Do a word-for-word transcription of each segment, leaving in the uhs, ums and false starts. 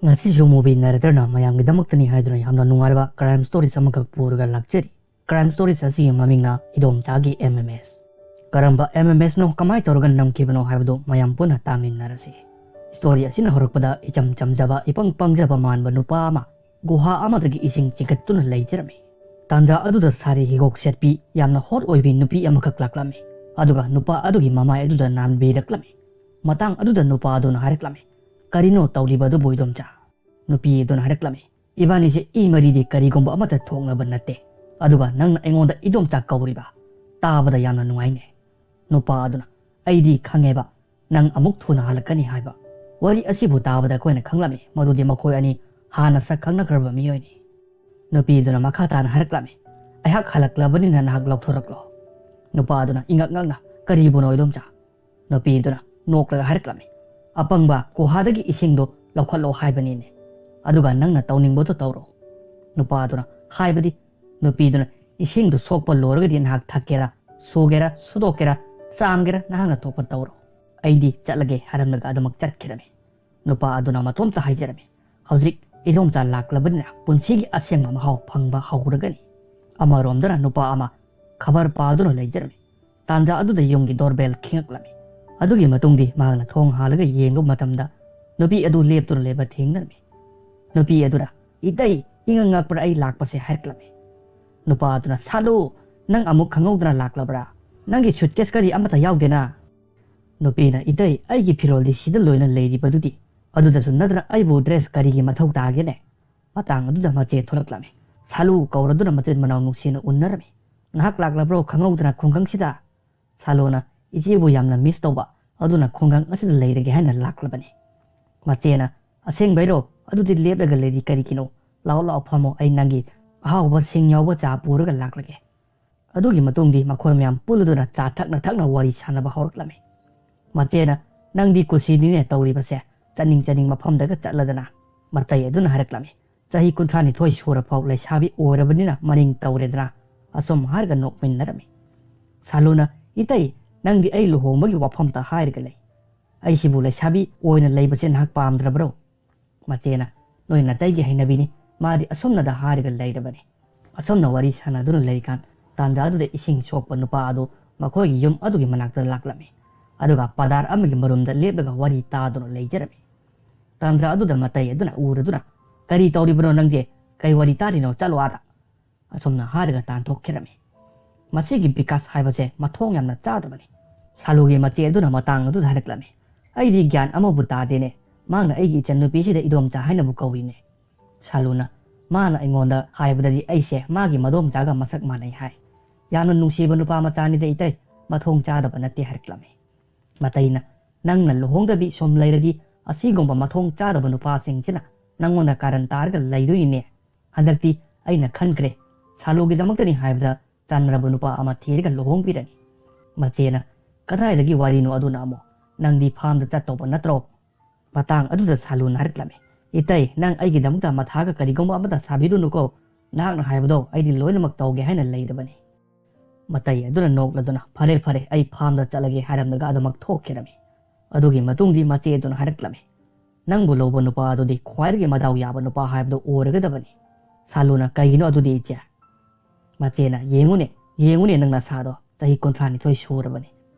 ꯉꯁꯤꯁꯨ movie narratorꯅ ꯃꯌꯥꯝꯒꯤꯗꯃꯛꯇꯅꯤ ꯍꯥꯏꯗꯨꯅ ꯌꯥꯝꯅ ꯅꯨꯡꯉꯥꯏꯔꯕ crime stories ꯑꯃꯈꯛ ꯄꯨꯔꯒ ꯂꯥꯛꯆꯔꯤ꯫ Crime stories ꯑꯁꯤꯒꯤ ꯃꯃꯤꯡꯅ ꯏꯗꯣꯝꯆꯥꯒꯤ M M S꯫ ꯀꯔꯝꯕ M M Sꯅꯣ, ꯀꯃꯥꯏ ꯇꯧꯔꯒ ꯅꯝꯈꯤꯕꯅꯣ ꯍꯥꯏꯕꯗꯨ ꯃꯌꯥꯝ ꯄꯨꯟꯅ ꯇꯥꯃꯤꯟꯅꯔꯁꯤ꯫ Story ꯑꯁꯤꯅ ꯍꯧꯔꯛꯄꯗ ꯏꯆꯝ ꯆꯝꯖꯕ, ꯏꯄꯪ ꯄꯪꯖꯕ ꯃꯥꯟꯕ ꯅꯨꯄꯥ ꯑꯃ ꯒꯨꯍꯥ ꯑꯃꯗꯒꯤ ꯏꯁꯤꯡ ꯆꯤꯡꯈꯠꯇꯨꯅ ꯂꯩꯖꯔꯝꯃꯤ꯫ ꯇꯥꯟꯖꯥ ꯑꯗꯨꯗ ꯁꯥꯔꯤ ꯍꯤꯒꯣꯛ ꯁꯦꯠꯄꯤ, ꯌꯥꯝꯅ hot ꯑꯣꯏꯕꯤ ꯅꯨꯄꯤ ꯑꯃꯈꯛ ꯂꯥꯛꯂꯝꯃꯤ꯫ ꯑꯗꯨꯒ ꯅꯨꯄꯥ ꯑꯗꯨꯒꯤ ꯃꯃꯥꯏ ꯑꯗꯨꯗ ꯅꯥꯟꯕꯤꯔꯛꯂꯝꯃꯤ꯫ ꯃꯇꯥꯡ ꯑꯗꯨꯗ ꯅꯨꯄꯥ ꯑꯗꯨꯅ ꯍꯥꯏꯔꯛꯂꯝꯃꯤ, "ꯀꯔꯤꯅꯣ ꯇꯧꯔꯤꯕ ꯑꯗꯨꯕꯨ, ꯏꯗꯣꯝꯆꯥ?" ꯅꯨꯄꯤ ꯑꯗꯨꯅ ꯍꯥꯏꯔꯛꯂꯝꯃꯤ, "ꯏꯕꯥꯅꯤꯁꯦ ꯏ ꯃꯔꯤꯗꯤ ꯀꯔꯤꯒꯨꯝꯕ ꯑꯃꯠꯇ ꯊꯣꯛꯅꯕ ꯅꯠꯇꯦ, ꯑꯗꯨꯒ ꯅꯪꯅ ꯑꯩꯉꯣꯟꯗ ꯏꯗꯣꯝꯆꯥ ꯀꯧꯔꯤꯕ? ꯇꯥꯕꯗ ꯌꯥꯝꯅ ꯅꯨꯡꯉꯥꯏꯅꯦ꯫" ꯅꯨꯄꯥ ꯑꯗꯨꯅ, "ꯑꯩꯗꯤ ꯈꯪꯉꯦꯕ, ꯅꯪ ꯑꯃꯨꯛ ꯊꯨꯅ ꯍꯜꯂꯛꯀꯅꯤ ꯍꯥꯏꯕ꯫" ꯋꯥꯔꯤ ꯑꯁꯤꯕꯨ ꯇꯥꯕꯗ ꯑꯩꯈꯣꯏꯅ ꯈꯪꯂꯝꯃꯤ ꯃꯗꯨꯗꯤ ꯃꯈꯣꯏ ꯑꯅꯤ ꯍꯥꯟꯅ ꯁꯛ ꯈꯪꯅꯈ꯭ꯔꯕ ꯃꯤꯑꯣꯏꯅꯤ꯫ ꯅꯨꯄꯤꯗꯨꯅ ꯃꯈꯥ ꯇꯥꯅ ꯍꯥꯏꯔꯛꯂꯝꯃꯤ, "ꯑꯩꯍꯥꯛ ꯍꯜꯂꯛꯂꯕꯅꯤꯅ ꯅꯍꯥꯛ ꯂꯧꯊꯣꯔꯛꯂꯣ꯫" ꯅꯨꯄꯥ ꯑꯗꯨꯅ ꯏꯉꯛ ꯉꯛꯅ, "ꯀꯔꯤꯕꯨꯅꯣ, ꯏꯗꯣꯝꯆꯥ?" ꯅꯨꯄꯤꯗꯨꯅ ꯅꯣꯛꯂꯒ ꯍꯥꯏꯔꯛꯂꯝꯃꯤ, "ꯑꯄꯪꯕ, ꯒꯨꯍꯥꯗꯒꯤ ꯏꯁꯤꯡꯗꯣ ꯂꯧꯈꯠꯂꯣ ꯍꯥꯏꯕꯅꯤꯅꯦ, ꯑꯗꯨꯒ ꯅꯪꯅ ꯇꯧꯅꯤꯡꯕꯗꯣ ꯇꯧꯔꯣ꯫" ꯅꯨꯄꯥꯗꯨꯅ ꯍꯥꯏꯕꯗꯤ, ꯅꯨꯄꯤꯗꯨꯅ, "ꯏꯁꯤꯡꯗꯨ ꯁꯣꯛꯄ ꯂꯣꯏꯔꯒꯗꯤ ꯅꯍꯥꯛ ꯊꯛꯀꯦꯔꯥ, ꯁꯨꯒꯦꯔꯥ, ꯁꯨꯗꯣꯛꯀꯦꯔꯥ, ꯆꯥꯝꯒꯦꯔꯥ, ꯅꯍꯥꯛꯅ ꯊꯣꯛꯄ ꯇꯧꯔꯣ꯫ ꯑꯩꯗꯤ ꯆꯠꯂꯒꯦ" ꯍꯥꯏꯔꯝꯂꯒ ꯑꯗꯨꯃꯛ ꯆꯠꯈꯤꯔꯝꯃꯤ꯫ ꯅꯨꯄꯥ ꯑꯗꯨꯅ ꯃꯇꯣꯝꯇ ꯍꯥꯏꯖꯔꯝꯃꯤ, "ꯍꯧꯖꯤꯛ ꯏꯗꯣꯝꯆꯥ ꯂꯥꯛꯂꯕꯅꯤꯅ ꯄꯨꯟꯁꯤꯒꯤ ꯑꯁꯦꯡꯕ ꯃꯍꯥꯎ ꯐꯪꯕ ꯍꯧꯔꯒꯅꯤ꯫" ꯑꯃꯔꯣꯝꯗꯅ ꯅꯨꯄꯥ ꯑꯃ ꯈꯕꯔ ꯄꯥꯗꯨꯅ ꯂꯩꯖꯔꯝꯃꯤ꯫ ꯇꯥꯟꯖꯥ ꯑꯗꯨꯗ ꯌꯨꯝꯒꯤ doorbell ꯈꯤꯡꯉꯛꯂꯝꯃꯤ꯫ ꯑꯗꯨꯒꯤ ꯃꯇꯨꯡꯗꯤ ꯃꯍꯥꯛꯅ ꯊꯣꯡ ꯍꯥꯜꯂꯒ ꯌꯦꯡꯂꯨꯕ ꯃꯇꯝꯗ ꯅꯨꯄꯤ ꯑꯗꯨ ꯂꯦꯞꯇꯨꯅ ꯂꯩꯕ ꯊꯦꯡꯅꯔꯝꯃꯤ꯫ ꯅꯨꯄꯤ ꯑꯗꯨꯅ, "ꯏꯇꯩ, ꯏꯉꯛ ꯉꯛꯄ꯭ꯔꯥ ꯑꯩ ꯂꯥꯛꯄꯁꯦ?" ꯍꯥꯏꯔꯛꯂꯝꯃꯤ꯫ ꯅꯨꯄꯥ ꯑꯗꯨꯅ, "ꯁꯥꯂꯨ, ꯅꯪ ꯑꯃꯨꯛ ꯈꯪꯍꯧꯗꯅ ꯂꯥꯛꯂꯕ꯭ꯔꯥ? ꯅꯪꯒꯤ suitcase ꯀꯔꯤ ꯑꯃꯠꯇ ꯌꯥꯎꯗꯦꯅ?" ꯅꯨꯄꯤꯅ, "ꯏꯇꯩ, ꯑꯩꯒꯤ ꯐꯤꯔꯣꯜꯗꯤ ꯁꯤꯗ ꯂꯣꯏꯅ ꯂꯩꯔꯤꯕꯗꯨꯗꯤ, ꯑꯗꯨꯗꯁꯨ ꯅꯠꯇꯅ ꯑꯩꯕꯨ dress ꯀꯔꯤꯒꯤ ꯃꯊꯧ ꯇꯥꯒꯦꯅꯦ?" ꯃꯇꯥꯡ ꯑꯗꯨꯗ ꯃꯆꯦ ꯊꯣꯛꯂꯛꯂꯝꯃꯤ꯫ ꯁꯥꯂꯨ ꯀꯧꯔꯗꯨꯅ ꯃꯆꯤꯟ ꯃꯅꯥꯎ ꯅꯨꯡꯁꯤꯅ ꯎꯟꯅꯔꯝꯃꯤ꯫ "ꯅꯍꯥꯛ ꯂꯥꯛꯂꯕ꯭ꯔꯣ ꯈꯪꯍꯧꯗꯅ ꯈꯨꯡꯒꯪꯁꯤꯗ?" ꯁꯥꯂꯨꯅ, "ꯏꯆꯦꯕꯨ ꯌꯥꯝꯅ miss ꯇꯧꯕ, ꯑꯗꯨꯅ ꯈꯨꯡꯒꯪ ꯑꯁꯤꯗ ꯂꯩꯔꯒꯦ ꯍꯥꯏꯅ ꯂꯥꯛꯂꯕꯅꯤ꯫" ꯃꯆꯦꯅ, "ꯑꯁꯦꯡꯕꯩꯔꯣ? ꯑꯗꯨꯗꯤ ꯂꯦꯞꯂꯒ ꯂꯩꯔꯤ ꯀꯔꯤꯒꯤꯅꯣ? ꯂꯥꯛꯑꯣ, ꯂꯥꯛꯑꯣ, ꯐꯝꯃꯣ, ꯑꯩ ꯅꯪꯒꯤ ꯑꯍꯥꯎꯕ ꯁꯤꯡ ꯌꯥꯎꯕ ꯆꯥ ꯄꯨꯔꯒ ꯂꯥꯛꯂꯒꯦ꯫" ꯑꯗꯨꯒꯤ ꯃꯇꯨꯡꯗꯤ ꯃꯈꯣꯏ ꯃꯌꯥꯝ ꯄꯨꯜꯂꯗꯨꯅ ꯆꯥ ꯊꯛꯅ ꯊꯛꯅ ꯋꯥꯔꯤ ꯁꯥꯟꯅꯕ ꯍꯧꯔꯛꯂꯝꯃꯤ꯫ ꯃꯆꯦꯅ, "ꯅꯪꯗꯤ ꯀꯨꯁꯤꯅꯤꯅꯦ ꯇꯧꯔꯤꯕꯁꯦ, ꯆꯠꯅꯤꯡ ꯆꯠꯅꯤꯡ ꯃꯐꯝꯗꯒ ꯆꯠꯂꯗꯅ꯫" ꯃꯇꯩ ꯑꯗꯨꯅ ꯍꯥꯏꯔꯛꯂꯝꯃꯤ, "ꯆꯍꯤ ꯀꯨꯟꯊ꯭ꯔꯥ ꯅꯤꯊꯣꯏ ꯁꯨꯔꯐꯥꯎ ꯂꯩꯁꯥꯕꯤ ꯑꯣꯏꯔꯕꯅꯤꯅ ꯃꯅꯤꯡ ꯇꯧꯔꯦꯗꯅ꯫" ꯑꯁꯨꯝ ꯍꯥꯏꯔꯒ ꯅꯣꯛꯃꯤꯟꯅꯔꯝꯃꯤ꯫ ꯁꯥꯂꯨꯅ, "ꯏꯇꯩ, ꯅꯪꯗꯤ ꯑꯩ ꯂꯨꯍꯣꯡꯕꯒꯤ ꯋꯥꯐꯝꯇ ꯍꯥꯏꯔꯒ ꯂꯩ꯫ ꯑꯩꯁꯤꯕꯨ ꯂꯩꯁꯥꯕꯤ ꯑꯣꯏꯅ ꯂꯩꯕꯁꯦ ꯅꯍꯥꯛ ꯄꯥꯝꯗ꯭ꯔꯕ꯭ꯔꯣ?" ꯃꯆꯦꯅ, "ꯅꯣꯏ ꯅꯥꯇꯩꯒꯤ ꯍꯩꯅꯕꯤꯅꯤ, ꯃꯥꯗꯤ ꯑꯁꯨꯝꯅꯗ ꯍꯥꯏꯔꯒ ꯂꯩꯔꯕꯅꯤ"꯫ ꯑꯁꯨꯝꯅ ꯋꯥꯔꯤ ꯁꯥꯟꯅꯗꯨꯅ ꯂꯩꯔꯤꯀꯥꯟ, ꯇꯥꯟꯖꯥ ꯑꯗꯨꯗ ꯏꯁꯤꯡ ꯁꯣꯛꯄ ꯅꯨꯄꯥ ꯑꯗꯨ ꯃꯈꯣꯏꯒꯤ ꯌꯨꯝ ꯑꯗꯨꯒꯤ ꯃꯅꯥꯛꯇ ꯂꯥꯛꯂꯝꯃꯤ꯫ ꯑꯗꯨꯒ ꯄꯗꯥꯔ ꯑꯃꯒꯤ ꯃꯔꯨꯝꯗ ꯂꯦꯞꯂꯒ ꯋꯥꯔꯤ ꯇꯥꯗꯨꯅ ꯂꯩꯖꯔꯝꯃꯤ꯫ ꯇꯥꯟꯖꯥ ꯑꯗꯨꯗ ꯃꯇꯩ ꯑꯗꯨꯅ ꯎꯔꯗꯨꯅ, "ꯀꯔꯤ ꯇꯧꯔꯤꯕꯅꯣ ꯅꯪꯗꯤ? ꯀꯩ ꯋꯥꯔꯤ ꯇꯥꯔꯤꯅꯣ? ꯆꯠꯂꯣ ꯑꯥꯗ!" ꯑꯁꯨꯝꯅ ꯍꯥꯏꯔꯒ ꯇꯥꯟꯊꯣꯛꯈꯤꯔꯝꯃꯤ꯫ ꯃꯁꯤꯒꯤ ꯕꯤꯀꯥꯁ ꯍꯥꯏꯕꯁꯦ ꯃꯊꯣꯡ ꯌꯥꯝꯅ ꯆꯥꯗꯕꯅꯤ꯫ ꯁꯥꯂꯨꯒꯤ ꯃꯆꯦ ꯑꯗꯨꯅ ꯃꯇꯥꯡ ꯑꯗꯨꯗ ꯍꯥꯏꯔꯛꯂꯝꯃꯤ, "ꯑꯩꯗꯤ ꯒ꯭ꯌꯥꯟ ꯑꯃꯕꯨ ꯇꯥꯗꯦꯅꯦ꯫ ꯃꯍꯥꯛꯅ ꯑꯩꯒꯤ ꯏꯆꯟꯅꯨꯄꯤꯁꯤꯗ ꯏꯗꯣꯝꯆꯥ ꯍꯥꯏꯅꯕꯨ ꯀꯧꯏꯅꯦ"꯫ ꯁꯥꯂꯨꯅ, "ꯃꯥꯅ ꯑꯩꯉꯣꯟꯗ ꯍꯥꯏꯕꯗꯗꯤ ꯑꯩꯁꯦ ꯃꯥꯒꯤ ꯃꯗꯣꯝꯆꯥꯒ ꯃꯁꯛ ꯃꯥꯟꯅꯩ ꯍꯥꯏ꯫ ꯌꯥꯝꯅ ꯅꯨꯡꯁꯤꯕ ꯅꯨꯄꯥ ꯃꯆꯥꯅꯤꯗ ꯏꯇꯩ, ꯃꯊꯣꯡ ꯆꯥꯗꯕ ꯅꯠꯇꯦ" ꯍꯥꯏꯔꯛꯂꯝꯃꯤ꯫ ꯃꯇꯩꯅ, "ꯅꯪꯅ ꯂꯨꯍꯣꯡꯗꯕꯤ ꯁꯨꯝ ꯂꯩꯔꯗꯤ ꯑꯁꯤꯒꯨꯝꯕ ꯃꯊꯣꯡ ꯆꯥꯗꯕ ꯅꯨꯄꯥꯁꯤꯡꯁꯤꯅ ꯅꯪꯉꯣꯟꯗ ꯀꯥꯔꯟ ꯇꯥꯔꯒ ꯂꯩꯗꯣꯏꯅꯤꯅꯦ꯫ ꯍꯟꯗꯛꯇꯤ ꯑꯩꯅ ꯈꯟꯈ꯭ꯔꯦ, ꯁꯥꯂꯨꯒꯤꯗꯃꯛꯇꯅꯤ ꯍꯥꯏꯕꯗ ꯆꯥꯟꯅꯔꯕ ꯅꯨꯄꯥ ꯑꯃ ꯊꯤꯔꯒ ꯂꯨꯍꯣꯡꯕꯤꯔꯅꯤ"꯫ ꯃꯆꯦꯅ, "ꯀꯗꯥꯏꯗꯒꯤ ꯋꯥꯔꯤꯅꯣ ꯑꯗꯨꯅ ꯑꯃꯨꯛ? ꯅꯪꯗꯤ ꯐꯥꯝꯗ ꯆꯠꯇꯧꯕ ꯅꯠꯇ꯭ꯔꯣ?" ꯃꯇꯥꯡ ꯑꯗꯨꯗ ꯁꯥꯂꯨꯅ ꯍꯥꯏꯔꯛꯂꯝꯃꯤ, "ꯏꯇꯩ, ꯅꯪ ꯑꯩꯒꯤꯗꯃꯛꯇ ꯃꯊꯥꯒ ꯀꯔꯤꯒꯨꯝꯕ ꯑꯃꯠꯇ ꯁꯥꯕꯤꯔꯨꯅꯨꯀꯣ꯫ ꯅꯍꯥꯛꯅ ꯍꯥꯏꯕꯗꯣ ꯑꯩꯗꯤ ꯂꯣꯏꯅꯃꯛ ꯇꯧꯒꯦ ꯍꯥꯏꯅ ꯂꯩꯔꯕꯅꯤ"꯫ ꯃꯇꯩ ꯑꯗꯨꯅ ꯅꯣꯛꯂꯗꯨꯅ, "ꯐꯔꯦ, ꯐꯔꯦ, ꯑꯩ ꯐꯥꯝꯗ ꯆꯠꯂꯒꯦ" ꯍꯥꯏꯔꯝꯂꯒ ꯑꯗꯨꯃꯛ ꯊꯣꯛꯈꯤꯔꯝꯃꯤ꯫ ꯑꯗꯨꯒꯤ ꯃꯇꯨꯡꯗꯤ ꯃꯆꯦ ꯑꯗꯨꯅ ꯍꯥꯏꯔꯛꯂꯝꯃꯤ, "ꯅꯪꯕꯨ ꯂꯧꯕ ꯅꯨꯄꯥ ꯑꯗꯨꯗꯤ ꯈ꯭ꯋꯥꯏꯗꯒꯤ ꯃꯗꯥꯎ ꯌꯥꯕ ꯅꯨꯄꯥ ꯍꯥꯏꯕꯗꯨ ꯑꯣꯏꯔꯒꯗꯕꯅꯤ"꯫ ꯁꯥꯂꯨꯅ, "ꯀꯩꯒꯤꯅꯣ ꯑꯗꯨꯗꯤ, ꯏꯆꯦ?" ꯃꯆꯦꯅ, "ꯌꯦꯡꯉꯨꯅꯦ, ꯌꯦꯡꯉꯨꯅꯦ, ꯅꯪ ꯅꯁꯥꯗꯣ ꯆꯍꯤ ꯀꯨꯟꯊ꯭ꯔꯥ ꯅꯤꯊꯣꯏ ꯁꯨꯔꯕꯅꯤ,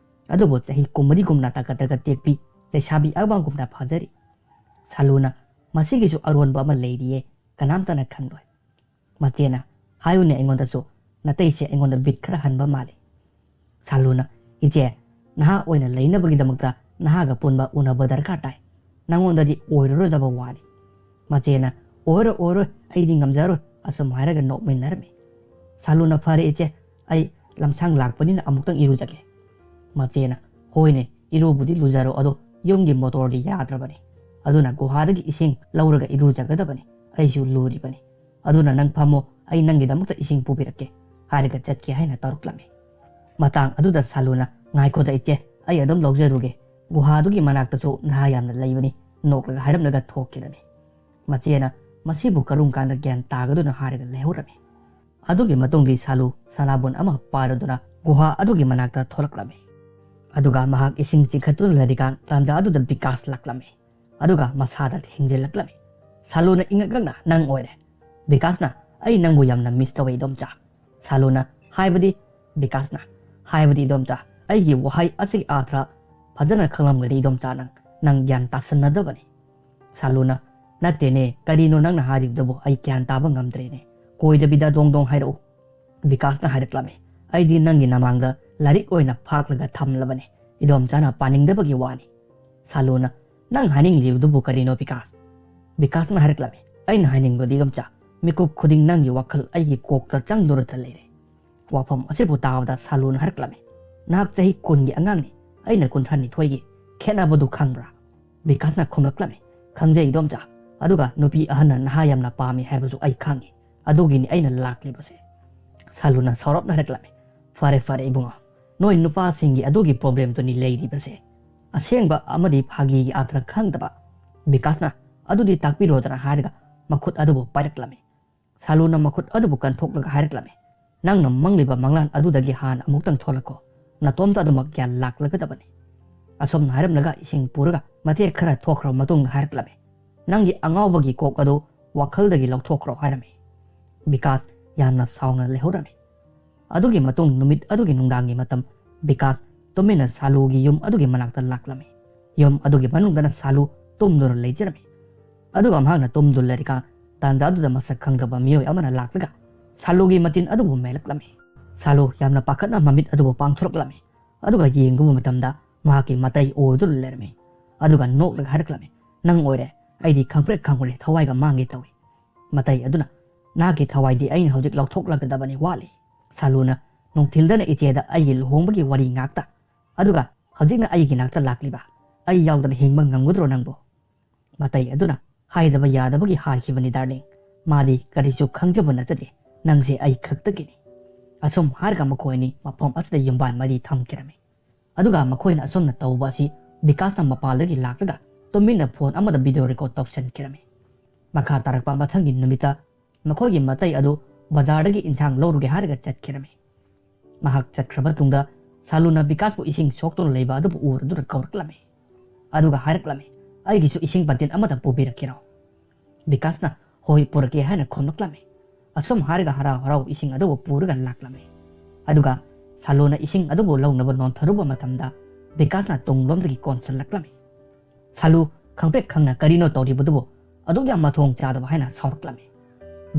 ꯑꯗꯨꯕꯨ ꯆꯍꯤ ꯀꯨꯟꯃꯔꯤꯒꯨꯝꯅ ꯇꯒꯠ ꯇꯒꯠ ꯇꯦꯛꯄꯤ, ꯂꯩꯁꯥꯕꯤ ꯑꯉꯥꯡꯒꯨꯝꯅ ꯐꯖꯔꯤ"꯫ ꯁꯥꯂꯨꯅ, "ꯃꯁꯤꯒꯤꯁꯨ ꯑꯔꯣꯟꯕ ꯑꯃ ꯂꯩꯔꯤꯌꯦ, ꯀꯅꯥꯝꯇꯅ ꯈꯪꯂꯣꯏ"꯫ ꯃꯆꯦꯅ, "ꯍꯥꯏꯌꯨꯅꯦ ꯑꯩꯉꯣꯟꯗꯁꯨ, ꯅꯇꯩꯁꯦ ꯑꯩꯉꯣꯟꯗ ꯕꯤꯠ ꯈꯔ ꯍꯟꯕ ꯃꯥꯜꯂꯤ"꯫ ꯁꯥꯂꯨꯅ, "ꯏꯆꯦ, ꯅꯍꯥ ꯑꯣꯏꯅ ꯂꯩꯅꯕꯒꯤꯗꯃꯛꯇ ꯅꯍꯥꯒ ꯄꯨꯟꯕ ꯎꯅꯕ ꯗꯔꯀꯥꯔ ꯇꯥꯏ꯫ ꯅꯉꯣꯟꯗꯗꯤ ꯑꯣꯏꯔꯔꯣꯏꯗꯕ ꯋꯥꯅꯤ"꯫ ꯃꯆꯦꯅ, "ꯑꯣꯏꯔꯣꯏ, ꯑꯣꯏꯔꯣꯏ, ꯑꯩꯗꯤ ꯉꯝꯖꯔꯣꯏ"꯫ ꯑꯁꯨꯝ ꯍꯥꯏꯔꯒ ꯅꯣꯛꯃꯤꯟꯅꯔꯝꯃꯤ꯫ ꯁꯥꯂꯨꯅ, "ꯐꯔꯦ ꯏꯆꯦ, ꯑꯩ ꯂꯝꯁꯥꯡ ꯂꯥꯛꯄꯅꯤꯅ ꯑꯃꯨꯛꯇꯪ ꯏꯔꯨꯖꯒꯦ"꯫ ꯃꯆꯦꯅ, "ꯍꯣꯏꯅꯦ, ꯏꯔꯨꯕꯨꯗꯤ ꯂꯨꯖꯔꯣ, ꯑꯗꯣ ꯌꯨꯝꯒꯤ ꯃꯣꯇꯣꯔꯗꯤ ꯌꯥꯗ꯭ꯔꯕꯅꯤ, ꯑꯗꯨꯅ ꯒꯨꯍꯥꯗꯒꯤ ꯏꯁꯤꯡ ꯂꯧꯔꯒ ꯏꯔꯨꯖꯒꯗꯕꯅꯤ, ꯑꯩꯁꯨ ꯂꯨꯔꯤꯕꯅꯤ꯫ ꯑꯗꯨꯅ ꯅꯪ ꯐꯝꯃꯣ, ꯑꯩ ꯅꯪꯒꯤꯗꯃꯛꯇ ꯏꯁꯤꯡ ꯄꯨꯕꯤꯔꯛꯀꯦ" ꯍꯥꯏꯔꯒ ꯆꯠꯈꯤ ꯍꯥꯏꯅ ꯇꯧꯔꯛꯂꯝꯃꯤ꯫ ꯃꯇꯥꯡ ꯑꯗꯨꯗ ꯁꯥꯂꯨꯅ, "ꯉꯥꯏꯈꯣꯗ ꯏꯆꯦ, ꯑꯩ ꯑꯗꯨꯝ ꯂꯧꯖꯔꯨꯒꯦ, ꯒꯨꯍꯥꯗꯨꯒꯤ ꯃꯅꯥꯛꯇꯁꯨ ꯅꯍꯥ ꯌꯥꯝꯅ ꯂꯩꯕꯅꯤ" ꯅꯣꯛꯂꯒ ꯍꯥꯏꯔꯝꯂꯒ ꯊꯣꯛꯈꯤꯔꯝꯃꯤ꯫ ꯃꯆꯦꯅ, "ꯃꯁꯤꯕꯨ ꯀꯔꯝ ꯀꯥꯟꯗ ꯒ꯭ꯌꯥꯟ ꯇꯥꯒꯗꯣꯏꯅꯣ?" ꯍꯥꯏꯔꯒ ꯂꯩꯍꯧꯔꯝꯃꯤ꯫ ꯑꯗꯨꯒꯤ ꯃꯇꯨꯡꯗꯤ ꯁꯥꯂꯨ ꯁꯅꯥꯕꯨꯟ ꯑꯃ ꯄꯥꯏꯔꯗꯨꯅ ꯒꯨꯍꯥ ꯑꯗꯨꯒꯤ ꯃꯅꯥꯛꯇ ꯊꯣꯛꯂꯛꯂꯝꯃꯤ꯫ ꯑꯗꯨꯒ ꯃꯍꯥꯛ ꯏꯁꯤꯡ ꯆꯤꯡꯈꯠꯇꯨꯅ ꯂꯩꯔꯤꯀꯥꯟ ꯇꯥꯟꯖꯥ ꯑꯗꯨꯗ ꯕꯤꯀꯥꯁ ꯂꯥꯛꯂꯝꯃꯤ꯫ ꯑꯗꯨꯒ ꯃꯁꯥꯗ ꯊꯦꯡꯖꯤꯜꯂꯛꯂꯝꯃꯤ꯫ ꯁꯥꯂꯨꯅ ꯏꯉꯛ ꯉꯛꯅ, "ꯅꯪ ꯑꯣꯏꯔꯦ?" ꯕꯤꯀꯥꯁꯅ, "ꯑꯩ ꯅꯪꯕꯨ ꯌꯥꯝꯅ miss ꯇꯧꯋꯦ ꯏꯗꯣꯝꯆꯥ꯫" ꯁꯥꯂꯨꯅ, "ꯍꯥꯏꯕꯗꯤ?" ꯕꯤꯀꯥꯁꯅ, "ꯍꯥꯏꯕꯗꯤ ꯏꯗꯣꯝꯆꯥ, ꯑꯩꯒꯤ ꯋꯥꯍꯩ ꯑꯁꯤꯒꯤ ꯑꯥꯔꯊ ꯐꯖꯅ ꯈꯪꯂꯝꯒꯅꯤ ꯏꯗꯣꯝꯆꯥ, ꯅꯪ, ꯅꯪ ꯒ꯭ꯌꯥꯟ ꯇꯥꯁꯟꯅꯗꯕꯅꯤ꯫" ꯁꯥꯂꯨꯅ, "ꯅꯠꯇꯦꯅꯦ, ꯀꯔꯤꯅꯣ ꯅꯪꯅ ꯍꯥꯏꯔꯤꯕꯗꯨꯕꯨ? ꯑꯩ ꯒ꯭ꯌꯥꯟ ꯇꯥꯕ ꯉꯝꯗ꯭ꯔꯦꯅꯦ, ꯀꯣꯏꯗꯕꯤꯗ ꯗꯣꯡ ꯗꯣꯡ ꯍꯥꯏꯔꯛꯎ꯫" ꯕꯤꯀꯥꯁꯅ ꯍꯥꯏꯔꯛꯂꯝꯃꯤ, "ꯑꯩꯗꯤ ꯅꯪꯒꯤ ꯅꯃꯥꯡꯗ ꯂꯥꯏꯔꯤꯛ ꯑꯣꯏꯅ ꯐꯥꯛꯂꯒ ꯊꯝꯂꯕꯅꯤ, ꯏꯗꯣꯝꯆꯥꯅ ꯄꯥꯅꯤꯡꯗꯕꯒꯤ ꯋꯥꯅꯤ꯫" ꯁꯥꯂꯨꯅ, "ꯅꯪ ꯍꯥꯏꯅꯤꯡꯂꯤꯕꯗꯨꯕꯨ ꯀꯔꯤꯅꯣ ꯕꯤꯀꯥꯁ?" ꯕꯤꯀꯥꯁꯅ ꯍꯥꯏꯔꯛꯂꯝꯃꯤ, "ꯑꯩꯅ ꯍꯥꯏꯅꯤꯡꯕꯗꯤ ꯏꯗꯣꯝꯆꯥ, ꯃꯤꯀꯨꯞ ꯈꯨꯗꯤꯡ ꯅꯪꯒꯤ ꯋꯥꯈꯜ ꯑꯩꯒꯤ ꯀꯣꯛꯇ ꯆꯪꯗꯨꯅꯇ ꯂꯩꯔꯦ꯫" ꯋꯥꯐꯝ ꯑꯁꯤꯕꯨ ꯇꯥꯕꯗ ꯁꯥꯂꯨꯅ ꯍꯥꯏꯔꯛꯂꯝꯃꯤ, "ꯅꯍꯥꯛ ꯆꯍꯤ ꯀꯨꯟꯒꯤ ꯑꯉꯥꯡꯅꯤ, ꯑꯩꯅ ꯀꯨꯟꯊ꯭ꯔꯥ ꯅꯤꯊꯣꯏꯒꯤ, ꯈꯦꯠꯅꯕꯗꯨ ꯈꯪꯕ꯭ꯔꯥ?" ꯕꯤꯀꯥꯁꯅ ꯈꯨꯝꯂꯛꯂꯝꯃꯤ, "ꯈꯪꯖꯩ ꯏꯗꯣꯝꯆꯥ, ꯑꯗꯨꯒ ꯅꯨꯄꯤ ꯑꯍꯟꯅ ꯅꯍꯥ ꯌꯥꯝꯅ ꯄꯥꯝꯃꯤ ꯍꯥꯏꯕꯁꯨ ꯑꯩ ꯈꯪꯉꯤ, ꯑꯗꯨꯒꯤꯅꯤ ꯑꯩꯅ ꯂꯥꯛꯂꯤꯕꯁꯦ꯫" ꯁꯥꯂꯨꯅ ꯁꯥꯎꯔꯞꯅ ꯍꯥꯏꯔꯛꯂꯝꯃꯤ, "ꯐꯔꯦ ꯐꯔꯦ ꯏꯕꯨꯡꯉꯣ, ꯅꯣꯏ ꯅꯨꯄꯥꯁꯤꯡꯒꯤ ꯑꯗꯨꯒꯤ problemꯗꯨꯅꯤ ꯂꯩꯔꯤꯕꯁꯦ, ꯑꯁꯦꯡꯕ ꯑꯃꯗꯤ ꯐꯥꯒꯤꯒꯤ ꯑꯥꯔꯊ ꯈꯪꯗꯕ꯫" ꯕꯤꯀꯥꯁꯅ, "ꯑꯗꯨꯗꯤ ꯇꯥꯛꯄꯤꯔꯣꯗꯅ" ꯍꯥꯏꯔꯒ ꯃꯈꯨꯠ ꯑꯗꯨꯕꯨ ꯄꯥꯏꯔꯛꯂꯝꯃꯤ꯫ ꯁꯥꯂꯨꯅ ꯃꯈꯨꯠ ꯑꯗꯨꯕꯨ ꯀꯟꯊꯣꯛꯂꯒ ꯍꯥꯏꯔꯛꯂꯝꯃꯤ, "ꯅꯪꯅ ꯃꯪꯂꯤꯕ ꯃꯪꯂꯥꯟ ꯑꯗꯨꯗꯒꯤ ꯍꯥꯟꯅ ꯑꯃꯨꯛꯇꯪ ꯊꯣꯛꯂꯛꯈꯣ, ꯅꯇꯣꯝꯇ ꯑꯗꯨꯃꯛ ꯒ꯭ꯌꯥꯟ ꯂꯥꯛꯂꯒꯗꯕꯅꯤ꯫" ꯑꯁꯨꯝꯅ ꯍꯥꯏꯔꯝꯂꯒ ꯏꯁꯤꯡ ꯄꯨꯔꯒ ꯃꯇꯦꯛ ꯈꯔ ꯊꯣꯛꯈ꯭ꯔꯕ ꯃꯇꯨꯡꯗ ꯍꯥꯏꯔꯛꯂꯝꯃꯤ, "ꯅꯪꯒꯤ ꯑꯉꯥꯎꯕꯒꯤ ꯀꯣꯛ ꯑꯗꯨ ꯋꯥꯈꯜꯗꯒꯤ ꯂꯧꯊꯣꯛꯈ꯭ꯔꯣ" ꯍꯥꯏꯔꯝꯃꯤ꯫ ꯕꯤꯀꯥꯁ ꯌꯥꯝꯅ ꯁꯥꯎꯅ ꯂꯩꯍꯧꯔꯝꯃꯤ꯫ ꯑꯗꯨꯒꯤ ꯃꯇꯨꯡ ꯅꯨꯃꯤꯠ ꯑꯗꯨꯒꯤ ꯅꯨꯡꯗꯥꯡꯒꯤ ꯃꯇꯝ ꯕꯤꯀꯥꯁ ꯇꯨꯃꯤꯟꯅ ꯁꯥꯂꯨꯒꯤ ꯌꯨꯝ ꯑꯗꯨꯒꯤ ꯃꯅꯥꯛꯇ ꯂꯥꯛꯂꯝꯃꯤ꯫ ꯌꯨꯝ ꯑꯗꯨꯒꯤ ꯃꯅꯨꯡꯗꯅ ꯁꯥꯂꯨ ꯇꯨꯝꯗꯨꯅ ꯂꯩꯖꯔꯝꯃꯤ꯫ ꯑꯗꯨꯒ ꯃꯍꯥꯛꯅ ꯇꯨꯝꯗꯨꯅ ꯂꯩꯔꯤꯀꯥꯟ ꯇꯥꯟꯖꯥꯗꯨꯗ ꯃꯁꯛ ꯈꯪꯗꯕ ꯃꯤꯑꯣꯏ ꯑꯃꯅ ꯂꯥꯛꯂꯒ ꯁꯥꯂꯨꯒꯤ ꯃꯆꯤꯟ ꯑꯗꯨꯕꯨ ꯃꯦꯜꯂꯛꯂꯝꯃꯤ꯫ ꯁꯥꯂꯨ ꯌꯥꯝꯅ ꯄꯥꯈꯠꯅ ꯃꯃꯤꯠ ꯑꯗꯨꯕꯨ ꯄꯥꯡꯊꯣꯔꯛꯂꯝꯃꯤ꯫ ꯑꯗꯨꯒ ꯌꯦꯡꯂꯨꯕ ꯃꯇꯝꯗ ꯃꯍꯥꯛꯀꯤ ꯃꯇꯩ ꯑꯣꯏꯗꯨꯅ ꯂꯩꯔꯝꯃꯤ꯫ ꯑꯗꯨꯒ ꯅꯣꯛꯂꯒ ꯍꯥꯏꯔꯛꯂꯝꯃꯤ, "ꯅꯪ ꯑꯣꯏꯔꯦ, ꯑꯩꯗꯤ ꯈꯪꯄ꯭ꯔꯦꯛ ꯈꯪꯉꯨꯔꯦ, ꯊꯋꯥꯏꯒ ꯃꯥꯡꯒꯦ ꯇꯧꯏ꯫" ꯃꯇꯩ ꯑꯗꯨꯅ, "ꯅꯍꯥꯛꯀꯤ ꯊꯋꯥꯏꯗꯤ ꯑꯩꯅ ꯍꯧꯖꯤꯛ ꯂꯧꯊꯣꯛꯂꯒꯗꯕꯅꯤ, ꯋꯥꯠꯂꯤ꯫" ꯁꯥꯂꯨꯅ, "ꯅꯨꯡꯊꯤꯜꯗꯅ ꯏꯆꯦꯗ ꯑꯩꯒꯤ ꯂꯨꯍꯣꯡꯕꯒꯤ ꯋꯥꯔꯤ ꯉꯥꯛꯇ, ꯑꯗꯨꯒ ꯍꯧꯖꯤꯛꯅ ꯑꯩꯒꯤ ꯅꯥꯛꯇ ꯂꯥꯛꯂꯤꯕ, ꯑꯩ ꯌꯥꯎꯗꯅ ꯍꯤꯡꯕ ꯉꯝꯒꯗ꯭ꯔꯣ ꯅꯪꯕꯨ?" ꯃꯇꯩ ꯑꯗꯨꯅ, "ꯍꯥꯏꯗꯕ ꯌꯥꯗꯕꯒꯤ ꯍꯥꯏꯈꯤꯕꯅꯤ darling, ꯃꯥꯗꯤ ꯀꯔꯤꯁꯨ ꯈꯪꯖꯕ ꯅꯠꯆꯗꯦ, ꯅꯪꯁꯦ ꯑꯩ ꯈꯛꯇꯒꯤꯅꯤ꯫" ꯑꯁꯨꯝ ꯍꯥꯏꯔꯒ ꯃꯈꯣꯏ ꯑꯅꯤ ꯃꯐꯝ ꯑꯁꯤꯗ ꯌꯨꯝꯕꯥꯟ ꯃꯔꯤ ꯊꯝꯈꯤꯔꯝꯃꯤ꯫ ꯑꯗꯨꯒ ꯃꯈꯣꯏꯅ ꯑꯁꯨꯝꯅ ꯇꯧꯕ ꯑꯁꯤ ꯕꯤꯀꯥꯁꯅ ꯃꯄꯥꯟꯗꯒꯤ ꯂꯥꯛꯂꯒ ꯇꯨꯃꯤꯟꯅ phone ꯑꯃꯗ video record ꯇꯧꯁꯤꯟꯈꯤꯔꯝꯃꯤ꯫ ꯃꯈꯥ ꯇꯥꯔꯛꯄ ꯃꯊꯪꯒꯤ ꯅꯨꯃꯤꯠꯇ ꯃꯈꯣꯏꯒꯤ ꯃꯇꯩ ꯑꯗꯨ ꯕꯖꯥꯔꯗꯒꯤ ꯏꯟꯁꯥꯡ ꯂꯧꯔꯨꯒꯦ ꯍꯥꯏꯔꯒ ꯆꯠꯈꯤꯔꯝꯃꯤ꯫ ꯃꯍꯥꯛ ꯆꯠꯈ꯭ꯔꯕ ꯃꯇꯨꯡꯗ ꯁꯥꯂꯨꯅ ꯕꯤꯀꯥꯁꯄꯨ ꯏꯁꯤꯡ ꯁꯣꯛꯇꯨꯅ ꯂꯩꯕ ꯑꯗꯨꯕꯨ ꯎꯔꯗꯨꯅ ꯀꯧꯔꯛꯂꯝꯃꯤ꯫ ꯑꯗꯨꯒ ꯍꯥꯏꯔꯛꯂꯝꯃꯤ, "ꯑꯩꯒꯤꯁꯨ ꯏꯁꯤꯡ ꯕꯥꯇꯤꯟ ꯑꯃꯇ ꯄꯨꯕꯤꯔꯛꯀꯦꯔꯣ?" ꯕꯤꯀꯥꯁꯅ "ꯍꯣꯏ, ꯄꯨꯔꯛꯀꯦ" ꯍꯥꯏꯅ ꯈꯨꯝꯂꯛꯂꯝꯃꯤ꯫ ꯑꯁꯨꯝ ꯍꯥꯏꯔꯒ ꯍꯔꯥꯎ ꯍꯔꯥꯎ ꯏꯁꯤꯡ ꯑꯗꯨꯕꯨ ꯄꯨꯔꯒ ꯂꯥꯛꯂꯝꯃꯤ꯫ ꯑꯗꯨꯒ ꯁꯥꯂꯨꯅ ꯏꯁꯤꯡ ꯑꯗꯨꯕꯨ ꯂꯧꯅꯕ ꯅꯣꯟꯊꯔꯨꯕ ꯃꯇꯝꯗ ꯕꯤꯀꯥꯁꯅ ꯇꯨꯡꯂꯣꯝꯗꯒꯤ ꯀꯣꯟꯁꯤꯜꯂꯛꯂꯝꯃꯤ꯫ ꯁꯥꯂꯨ ꯈꯪꯄ꯭ꯔꯦꯛ ꯈꯪꯅ ꯀꯔꯤꯅꯣ ꯇꯧꯔꯤꯕꯗꯨꯕꯨ ꯑꯗꯨꯛ ꯌꯥꯝ ꯃꯊꯣꯡ ꯆꯥꯗꯕ ꯍꯥꯏꯅ ꯁꯥꯎꯔꯛꯂꯝꯃꯤ꯫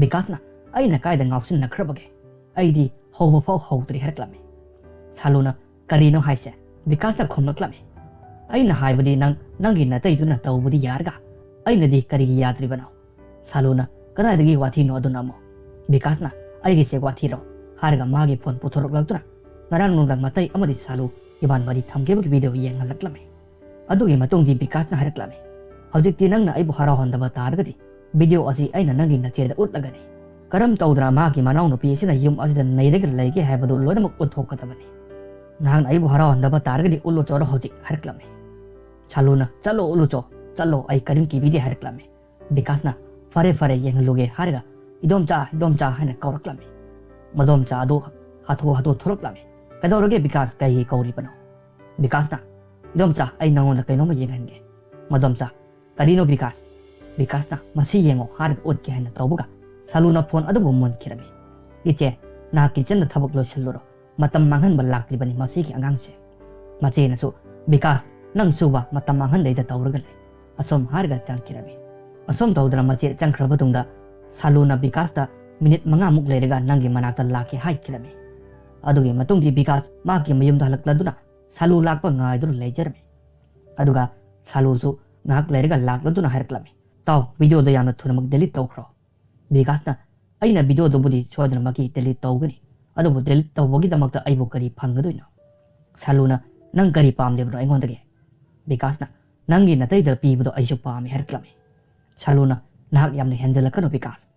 ꯕꯤꯀꯥꯁꯅ "ꯑꯩꯅ ꯀꯥꯏꯗ ꯉꯥꯎꯁꯤꯟꯅꯈ꯭ꯔꯕꯒꯦ? ꯑꯩꯗꯤ ꯍꯧꯕ ꯐꯥꯎ ꯍꯧꯗ꯭ꯔꯤ" ꯍꯥꯏꯔꯛꯂꯝꯃꯤ꯫ ꯁꯥꯂꯨꯅ "ꯀꯔꯤꯅꯣ ꯍꯥꯏꯁꯦ?" ꯕꯤꯀꯥꯁꯅ ꯈꯨꯝꯂꯛꯂꯝꯃꯤ꯫ "ꯑꯩꯅ ꯍꯥꯏꯕꯗꯤ ꯅꯪ ꯅꯪꯒꯤ ꯅꯇꯩꯗꯨꯅ ꯇꯧꯕꯗꯤ ꯌꯥꯔꯒ ꯑꯩꯅꯗꯤ ꯀꯔꯤꯒꯤ ꯌꯥꯗ꯭ꯔꯤꯕꯅꯣ?" ꯁꯥꯂꯨꯅ "ꯀꯗꯥꯏꯗꯒꯤ ꯋꯥꯊꯤꯅꯣ ꯑꯗꯨꯅ ꯑꯃꯨꯛ?" ꯕꯤꯀꯥꯁꯅ "ꯑꯩꯒꯤꯁꯦ ꯋꯥꯊꯤꯔꯣ?" ꯍꯥꯏꯔꯒ ꯃꯥꯒꯤ ꯐꯣꯟ ꯄꯨꯊꯣꯔꯛꯂꯛꯇꯨꯅ ꯉꯔꯥꯡ ꯅꯨꯡꯗꯥꯡ ꯃꯇꯩ ꯑꯃꯗꯤ ꯁꯥꯂꯨ ꯏꯕꯥꯟ ꯋꯥꯔꯤ ꯊꯝꯈꯤꯕꯒꯤ ꯚꯤꯗꯤꯑꯣ ꯌꯦꯡꯍꯜꯂꯛꯂꯝꯃꯤ꯫ ꯑꯗꯨꯒꯤ ꯃꯇꯨꯡꯗꯤ ꯕꯤꯀꯥꯁꯅ ꯍꯥꯏꯔꯛꯂꯝꯃꯤ, "ꯍꯧꯖꯤꯛꯇꯤ ꯅꯪꯅ ꯑꯩꯕꯨ ꯍꯔꯥꯎꯍꯟꯗꯕ ꯇꯥꯔꯒꯗꯤ ꯚꯤꯗꯤꯑꯣ ꯑꯁꯤ ꯑꯩꯅ ꯅꯪꯒꯤ ꯅꯆꯦꯗ ꯎꯠꯂꯒꯅꯤ꯫ ꯀꯔꯝ ꯇꯧꯗꯅ ꯃꯍꯥꯛꯀꯤ ꯃꯅꯥꯎꯅꯨꯄꯤ ꯑꯁꯤꯅ ꯌꯨꯝ ꯑꯁꯤꯗ ꯅꯩꯔꯒ ꯂꯩꯒꯦ ꯍꯥꯏꯕꯗꯨ ꯂꯣꯏꯅꯃꯛ ꯎꯠꯊꯣꯛꯀꯗꯕꯅꯤ꯫ ꯅꯍꯥꯛꯅ ꯑꯩꯕꯨ ꯍꯔꯥꯎꯍꯟꯗꯕ ꯇꯥꯔꯒꯗꯤ ꯎꯠꯂꯨ ꯆꯣꯔꯣ ꯍꯧꯖꯤꯛ" ꯍꯥꯏꯔꯛꯂꯝꯃꯤ꯫ ꯁꯥꯂꯨꯅ "ꯆꯠꯂꯣ ꯎꯠꯂꯨ ꯆꯣ, ꯆꯠꯂꯣ, ꯑꯩ ꯀꯔꯤꯝ ꯀꯤꯕꯤꯗꯦ" ꯍꯥꯏꯔꯛꯂꯝꯃꯤ꯫ ꯕꯤꯀꯥꯁꯅ "ꯐꯔꯦ ꯐꯔꯦ, ꯌꯦꯡꯍꯜꯂꯨꯒꯦ" ꯍꯥꯏꯔꯒ "ꯏꯗꯣꯝꯆꯥ, ꯏꯗꯣꯝꯆꯥ" ꯍꯥꯏꯅ ꯀꯧꯔꯛꯂꯝꯃꯤ꯫ ꯃꯗꯣꯝꯆꯥ ꯑꯗꯨ ꯍꯥꯊꯨ ꯍꯥꯊꯨ ꯊꯣꯛꯂꯛꯂꯝꯃꯤ꯫ "ꯀꯩꯗꯧꯔꯒꯦ ꯕꯤꯀꯥꯁ, ꯀꯩꯒꯤ ꯀꯧꯔꯤꯕꯅꯣ?" ꯕꯤꯀꯥꯁꯅ "ꯏꯗꯣꯝꯆꯥ, ꯑꯩ ꯅꯉꯣꯟꯗ ꯀꯩꯅꯣꯝꯃ ꯌꯦꯡꯍꯟꯒꯦ"꯫ ꯃꯗꯣꯝꯆꯥ "ꯀꯔꯤꯅꯣ ꯕꯤꯀꯥꯁ?" ꯕꯤꯀꯥꯁꯅ "ꯃꯁꯤ ꯌꯦꯡꯉꯣ" ꯍꯥꯏꯔꯒ ꯎꯠꯀꯦ ꯍꯥꯏꯅ ꯇꯧꯕꯒ ꯁꯥꯂꯨꯅ ꯐꯣꯟ ꯑꯗꯨꯕꯨ ꯃꯨꯟꯈꯤꯔꯝꯃꯤ꯫ "ꯏꯆꯦ, ꯅꯍꯥꯛ ꯀꯤꯆꯟꯗ ꯊꯕꯛ ꯂꯣꯏꯁꯤꯜꯂꯨꯔꯣ, ꯃꯇꯝ ꯃꯥꯡꯍꯟꯕ ꯂꯥꯛꯂꯤꯕꯅꯤ ꯃꯁꯤꯒꯤ ꯑꯉꯥꯡꯁꯦ"꯫ ꯃꯆꯦꯅꯁꯨ "ꯕꯤꯀꯥꯁ, ꯅꯪ ꯁꯨꯕ ꯃꯇꯝ ꯃꯥꯡꯍꯟꯗꯩꯗ ꯇꯧꯔꯒ ꯂꯩ" ꯑꯁꯨꯝ ꯍꯥꯏꯔꯒ ꯆꯪꯈꯤꯔꯝꯃꯤ꯫ ꯑꯁꯨꯝ ꯇꯧꯗꯅ ꯃꯆꯦ ꯆꯪꯈ꯭ꯔꯕ ꯇꯨꯡꯗ ꯁꯥꯂꯨꯅ ꯕꯤꯀꯥꯁꯇ "ꯃꯤꯅꯤꯠ ꯃꯉꯥꯃꯨꯛ ꯂꯩꯔꯒ ꯅꯪꯒꯤ ꯃꯅꯥꯛꯇ ꯂꯥꯛꯀꯦ" ꯍꯥꯏꯈꯤꯔꯝꯃꯤ꯫ ꯑꯗꯨꯒꯤ ꯃꯇꯨꯡꯗꯤ ꯕꯤꯀꯥꯁ ꯃꯍꯥꯛꯀꯤ ꯃꯌꯨꯝꯗ ꯍꯜꯂꯛꯂꯗꯨꯅ ꯁꯥꯂꯨ ꯂꯥꯛꯄ ꯉꯥꯏꯗꯨꯅ ꯂꯩꯖꯔꯝꯃꯤ꯫ ꯑꯗꯨꯒ ꯁꯥꯂꯨꯁꯨ ꯉꯥꯏꯍꯥꯛ ꯂꯩꯔꯒ ꯂꯥꯛꯂꯗꯨꯅ ꯍꯥꯏꯔꯛꯂꯝꯃꯤ, "ꯇꯥꯎ, ꯚꯤꯗꯤꯑꯣꯗꯣ ꯌꯥꯝꯅ ꯊꯨꯅꯃꯛ ꯗꯤꯂꯤꯠ ꯇꯧꯈ꯭ꯔꯣ"꯫ ꯕꯤꯀꯥꯁꯅ "ꯑꯩꯅ ꯚꯤꯗꯤꯑꯣꯗꯨꯕꯨꯗꯤ ꯁꯣꯏꯗꯅꯃꯛꯀꯤ ꯗꯤꯂꯤꯠ ꯇꯧꯒꯅꯤ, ꯑꯗꯨꯕꯨ ꯗꯤꯂꯤꯠ ꯇꯧꯕꯒꯤꯗꯃꯛꯇ ꯑꯩꯕꯨ ꯀꯔꯤ ꯐꯪꯒꯗꯣꯏꯅꯣ?" ꯁꯥꯂꯨꯅ "ꯅꯪ ꯀꯔꯤ ꯄꯥꯝꯂꯤꯕꯅꯣ ꯑꯩꯉꯣꯟꯗꯒꯤ?" ꯕꯤꯀꯥꯁꯅ "ꯅꯪꯒꯤ ꯅꯇꯩꯗ ꯄꯤꯕꯗꯣ ꯑꯩꯁꯨ ꯄꯥꯝꯃꯤ" ꯍꯥꯏꯔꯛꯂꯝꯃꯤ꯫ ꯁꯥꯂꯨꯅ "ꯅꯍꯥꯛ ꯌꯥꯝꯅ ꯍꯦꯟꯖꯜꯂꯛꯀꯅꯨ ꯕꯤꯀꯥꯁ"꯫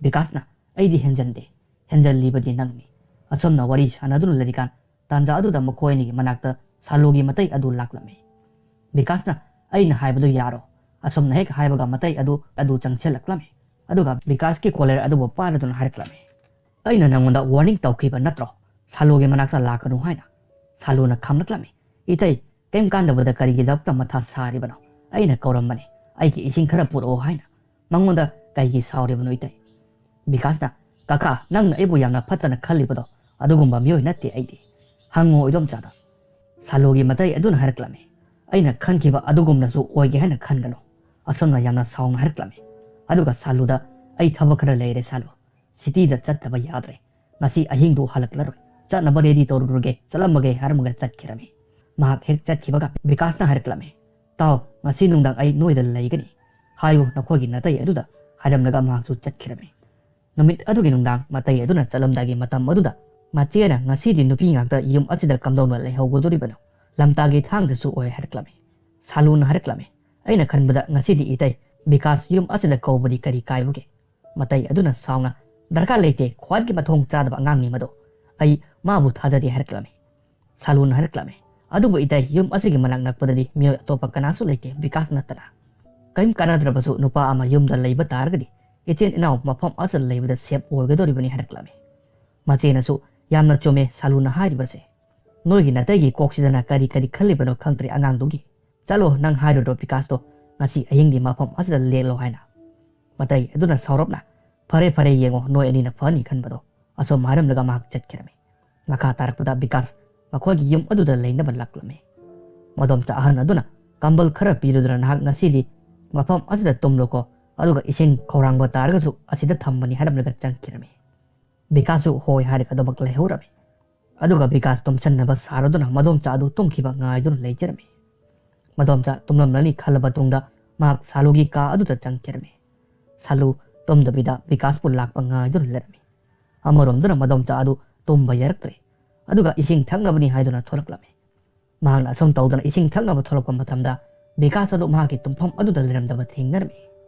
ꯕꯤꯀꯥꯁꯅ "ꯑꯩꯗꯤ ꯍꯦꯟꯖꯟꯗꯦ, ꯍꯦꯟꯖꯜꯂꯤꯕꯗꯤ ꯅꯪꯅꯤ"꯫ ꯑꯁꯨꯝꯅ ꯋꯥꯔꯤ ꯁꯥꯟꯅꯗꯨꯅ ꯂꯩꯔꯤꯀꯥꯟ ꯇꯥꯟꯖꯥ ꯑꯗꯨꯗ ꯃꯈꯣꯏ ꯑꯅꯤꯒꯤ ꯃꯅꯥꯛꯇ ꯁꯥꯂꯨꯒꯤ ꯃꯇꯩ ꯑꯗꯨ ꯂꯥꯛꯂꯝꯃꯤ꯫ ꯕꯤꯀꯥꯁꯅ "ꯑꯩꯅ ꯍꯥꯏꯕꯗꯨ ꯌꯥꯔꯣ"꯫ ꯑꯁꯨꯝꯅ ꯍꯦꯛ ꯍꯥꯏꯕꯒ ꯃꯇꯩ ꯑꯗꯨ ꯑꯗꯨ ꯆꯪꯁꯤꯜꯂꯛꯂꯝꯃꯤ꯫ ꯑꯗꯨꯒ ꯕꯤꯀꯥꯁꯀꯤ ꯀꯣꯂꯔ ꯑꯗꯨꯕꯨ ꯄꯥꯏꯔꯗꯨꯅ ꯍꯥꯏꯔꯛꯂꯝꯃꯤ, "ꯑꯩꯅ ꯅꯪꯉꯣꯟꯗ ꯋꯥꯔꯅꯤꯡ ꯇꯧꯈꯤꯕ ꯅꯠꯇ꯭ꯔꯣ, ꯁꯥꯂꯨꯒꯤ ꯃꯅꯥꯛꯇ ꯂꯥꯛꯀꯅꯨ ꯍꯥꯏꯅ?" ꯁꯥꯂꯨꯅ ꯈꯝꯂꯛꯂꯝꯃꯤ, "ꯏꯇꯩ, ꯀꯩꯝ ꯀꯥꯟꯗꯕꯗ ꯀꯔꯤꯒꯤꯗꯃꯛꯇ ꯃꯊꯥ ꯁꯥꯔꯤꯕꯅꯣ? ꯑꯩꯅ ꯀꯧꯔꯝꯕꯅꯤ, ꯑꯩꯒꯤ ꯏꯁꯤꯡ ꯈꯔ ꯄꯨꯔꯛꯑꯣ ꯍꯥꯏꯅ"꯫ ꯃꯉꯣꯟꯗ ꯀꯩꯒꯤ ꯁꯥꯎꯔꯤꯕꯅꯣ ꯏꯇꯩ? ꯕꯤꯀꯥꯁꯅ, "ꯀꯀꯥ, ꯅꯪꯅ ꯑꯩꯕꯨ ꯌꯥꯝꯅ ꯐꯠꯇꯅ ꯈꯜꯂꯤꯕꯗꯣ ꯑꯗꯨꯒꯨꯝꯕ ꯃꯤꯑꯣꯏ ꯅꯠꯇꯦ ꯑꯩꯗꯤ꯫ ꯍꯪꯉꯣ ꯏꯗꯣꯝꯆꯥꯗ꯫" ꯁꯥꯂꯨꯒꯤ ꯃꯇꯩ ꯑꯗꯨꯅ ꯍꯥꯏꯔꯛꯂꯝꯃꯤ, "ꯑꯩꯅ ꯈꯟꯈꯤꯕ ꯑꯗꯨꯒꯨꯝꯅꯁꯨ ꯑꯣꯏꯒꯦ ꯍꯥꯏꯅ ꯈꯟꯒꯅꯨ꯫" ꯑꯁꯨꯝꯅ ꯌꯥꯝꯅ ꯁꯥꯎꯅ ꯍꯥꯏꯔꯛꯂꯝꯃꯤ꯫ ꯑꯗꯨꯒ ꯁꯥꯂꯨꯗ, "ꯑꯩ ꯊꯕꯛ ꯈꯔ ꯂꯩꯔꯦ ꯁꯥꯂꯨ, ꯁꯤꯇꯤꯗ ꯆꯠꯇꯕ ꯌꯥꯗ꯭ꯔꯦ꯫ ꯉꯁꯤ ꯑꯍꯤꯡꯗꯨ ꯍꯜꯂꯛꯂꯔꯣꯏ꯫ ꯆꯠꯅꯕ ꯔꯦꯗꯤ ꯇꯧꯔꯨꯔꯒꯦ, ꯆꯠꯂꯝꯃꯒꯦ" ꯍꯥꯏꯔꯝꯃꯒ ꯆꯠꯈꯤꯔꯝꯃꯤ꯫ ꯃꯍꯥꯛ ꯍꯦꯛ ꯆꯠꯈꯤꯕꯒ ꯕꯤꯀꯥꯁꯅ ꯍꯥꯏꯔꯛꯂꯝꯃꯤ, "ꯇꯥꯎ, ꯉꯁꯤ ꯅꯨꯡꯗꯥꯡ ꯑꯩ ꯅꯣꯏꯗ ꯂꯩꯒꯅꯤ꯫ ꯍꯥꯏꯌꯨ ꯅꯈꯣꯏꯒꯤ ꯅꯇꯩ ꯑꯗꯨꯗ" ꯍꯥꯏꯔꯝꯂꯒ ꯃꯍꯥꯛꯁꯨ ꯆꯠꯈꯤꯔꯝꯃꯤ꯫ ꯅꯨꯃꯤꯠ ꯑꯗꯨꯒꯤ ꯅꯨꯡꯗꯥꯡ ꯃꯇꯩ ꯑꯗꯨꯅ ꯆꯠꯂꯝꯗꯥꯏꯒꯤ ꯃꯇꯝ ꯑꯗꯨꯗ ꯃꯆꯦꯅ, "ꯉꯁꯤꯗꯤ ꯅꯨꯄꯤ ꯉꯥꯛꯇ ꯌꯨꯝ ꯑꯁꯤꯗ ꯀꯝꯗꯧꯅ ꯂꯩꯍꯧꯒꯗꯣꯔꯤꯕꯅꯣ? ꯂꯝꯇꯥꯒꯤ ꯊꯥꯡꯗꯁꯨ ꯑꯣꯏ" ꯍꯥꯏꯔꯛꯂꯝꯃꯤ꯫ ꯁꯥꯂꯨꯅ ꯍꯥꯏꯔꯛꯂꯝꯃꯤ, "ꯑꯩꯅ ꯈꯟꯕꯗ ꯉꯁꯤꯗꯤ ꯏꯇꯩ ꯕꯤꯀꯥꯁ ꯌꯨꯝ ꯑꯁꯤꯗ ꯀꯧꯕꯗꯤ ꯀꯔꯤ ꯀꯥꯏꯕꯒꯦ?" ꯃꯇꯩ ꯑꯗꯨꯅ ꯁꯥꯎꯅ, "ꯗꯔꯀꯥꯔ ꯂꯩꯇꯦ, ꯈ꯭ꯋꯥꯏꯗꯒꯤ ꯃꯊꯣꯡ ꯆꯥꯗꯕ ꯑꯉꯥꯡꯅꯤ ꯃꯗꯣ꯫ ꯑꯩ ꯃꯥꯕꯨ ꯊꯥꯖꯗꯦ" ꯍꯥꯏꯔꯛꯂꯝꯃꯤ꯫ ꯁꯥꯂꯨꯅ ꯍꯥꯏꯔꯛꯂꯝꯃꯤ, "ꯑꯗꯨꯕꯨ ꯏꯇꯩ, ꯌꯨꯝ ꯑꯁꯤꯒꯤ ꯃꯅꯥꯛ ꯅꯛꯄꯗꯗꯤ ꯃꯤꯑꯣꯏ ꯑꯇꯣꯞꯄ ꯀꯅꯥꯁꯨ ꯂꯩꯇꯦ ꯕꯤꯀꯥꯁ ꯅꯠꯇꯅ꯫ ꯀꯔꯤꯝ ꯀꯥꯟꯅꯗ꯭ꯔꯕꯁꯨ ꯅꯨꯄꯥ ꯑꯃ ꯌꯨꯝꯗ ꯂꯩꯕ ꯇꯥꯔꯒꯗꯤ ꯏꯆꯤꯟ ꯏꯅꯥꯎ ꯃꯐꯝ ꯑꯁꯤꯗ ꯂꯩꯕꯗ ꯁꯦꯞ ꯑꯣꯏꯒꯗꯧꯔꯤꯕꯅꯤ" ꯍꯥꯏꯔꯛꯂꯝꯃꯤ꯫ ꯃꯆꯦꯅꯁꯨ, "ꯌꯥꯝꯅ ꯆꯨꯝꯃꯦ ꯁꯥꯂꯨꯅ ꯍꯥꯏꯔꯤꯕꯁꯦ꯫ ꯅꯣꯏꯒꯤ ꯅꯇꯩꯒꯤ ꯀꯣꯛꯁꯤꯗꯅ ꯀꯔꯤ ꯀꯔꯤ ꯈꯜꯂꯤꯕꯅꯣ ꯈꯪꯗ꯭ꯔꯦ ꯑꯉꯥꯡꯗꯨꯒꯤ꯫ ꯆꯠꯂꯣ, ꯅꯪ ꯍꯥꯏꯔꯨꯔꯣ ꯕꯤꯀꯥꯁꯇꯣ ꯉꯁꯤ ꯑꯍꯤꯡꯗꯤ ꯃꯐꯝ ꯑꯁꯤꯗ ꯂꯦꯛꯂꯣ ꯍꯥꯏꯅ꯫" ꯃꯇꯩ ꯑꯗꯨꯅ ꯁꯥꯎꯔꯞꯅ, "ꯐꯔꯦ ꯐꯔꯦ, ꯌꯦꯡꯉꯣ ꯅꯣꯏ ꯑꯅꯤꯅ ꯐꯅꯤ ꯈꯟꯕꯗꯣ꯫" ꯑꯁꯨꯝ ꯍꯥꯏꯔꯝꯂꯒ ꯃꯍꯥꯛ ꯆꯠꯈꯤꯔꯝꯃꯤ꯫ ꯃꯈꯥ ꯇꯥꯔꯛꯄꯗ ꯕꯤꯀꯥꯁ ꯃꯈꯣꯏꯒꯤ ꯌꯨꯝ ꯑꯗꯨꯗ ꯂꯩꯅꯕ ꯂꯥꯛꯂꯝꯃꯤ꯫ ꯃꯗꯣꯝꯆꯥ ꯑꯍꯟ ꯑꯗꯨꯅ, "ꯀꯝꯕꯜ ꯈꯔ ꯄꯤꯔꯨꯗꯨꯅ ꯅꯍꯥꯛ ꯉꯁꯤꯗꯤ ꯃꯐꯝ ꯑꯁꯤꯗ ꯇꯨꯝꯂꯨꯀꯣ, ꯑꯗꯨꯒ ꯏꯁꯤꯡ ꯈꯧꯔꯥꯡꯕ ꯇꯥꯔꯒꯁꯨ ꯑꯁꯤꯗ ꯊꯝꯕꯅꯤ" ꯍꯥꯏꯔꯝꯂꯒ ꯆꯪꯈꯤꯔꯝꯃꯤ꯫ ꯕꯤꯀꯥꯁꯁꯨ ꯍꯣꯏ ꯍꯥꯏꯔꯒ ꯑꯗꯨꯃꯛ ꯂꯩꯍꯧꯔꯝꯃꯤ꯫ ꯑꯗꯨꯒ ꯕꯤꯀꯥꯁ ꯇꯨꯝꯁꯟꯅꯕ ꯁꯥꯔꯗꯨꯅ ꯃꯗꯣꯝꯆꯥ ꯑꯗꯨ ꯇꯨꯝꯈꯤꯕ ꯉꯥꯏꯗꯨꯅ ꯂꯩꯖꯔꯝꯃꯤ꯫ ꯃꯗꯣꯝꯆꯥ ꯇꯨꯝꯂꯝꯂꯅꯤ ꯈꯜꯂꯕ ꯇꯨꯡꯗ ꯃꯍꯥꯛ ꯁꯥꯂꯨꯒꯤ ꯀꯥ ꯑꯗꯨꯗ ꯆꯪꯈꯤꯔꯝꯃꯤ꯫ ꯁꯥꯂꯨ ꯇꯨꯝꯗꯕꯤꯗ ꯕꯤꯀꯥꯁꯄꯨ ꯂꯥꯛꯄ ꯉꯥꯏꯗꯨꯅ ꯂꯩꯔꯝꯃꯤ꯫ ꯑꯃꯔꯣꯝꯗꯅ ꯃꯗꯣꯝꯆꯥ ꯑꯗꯨ ꯇꯨꯝꯕ ꯌꯥꯔꯛꯇ꯭ꯔꯦ꯫ ꯑꯗꯨꯒ ꯏꯁꯤꯡ ꯊꯛꯅꯕꯅꯤ ꯍꯥꯏꯗꯨꯅ ꯊꯣꯛꯂꯛꯂꯝꯃꯤ꯫ ꯃꯍꯥꯛꯅ ꯑꯁꯨꯝ ꯇꯧꯗꯅ ꯏꯁꯤꯡ ꯊꯛꯅꯕ ꯊꯣꯛꯂꯛꯄ ꯃꯇꯝꯗ ꯕꯤꯀꯥꯁ ꯑꯗꯨ ꯃꯍꯥꯛꯀꯤ ꯇꯨꯝꯐꯝ ꯑꯗꯨꯗ ꯂꯩꯔꯝꯗꯕ ꯊꯦꯡꯅꯔꯝꯃꯤ꯫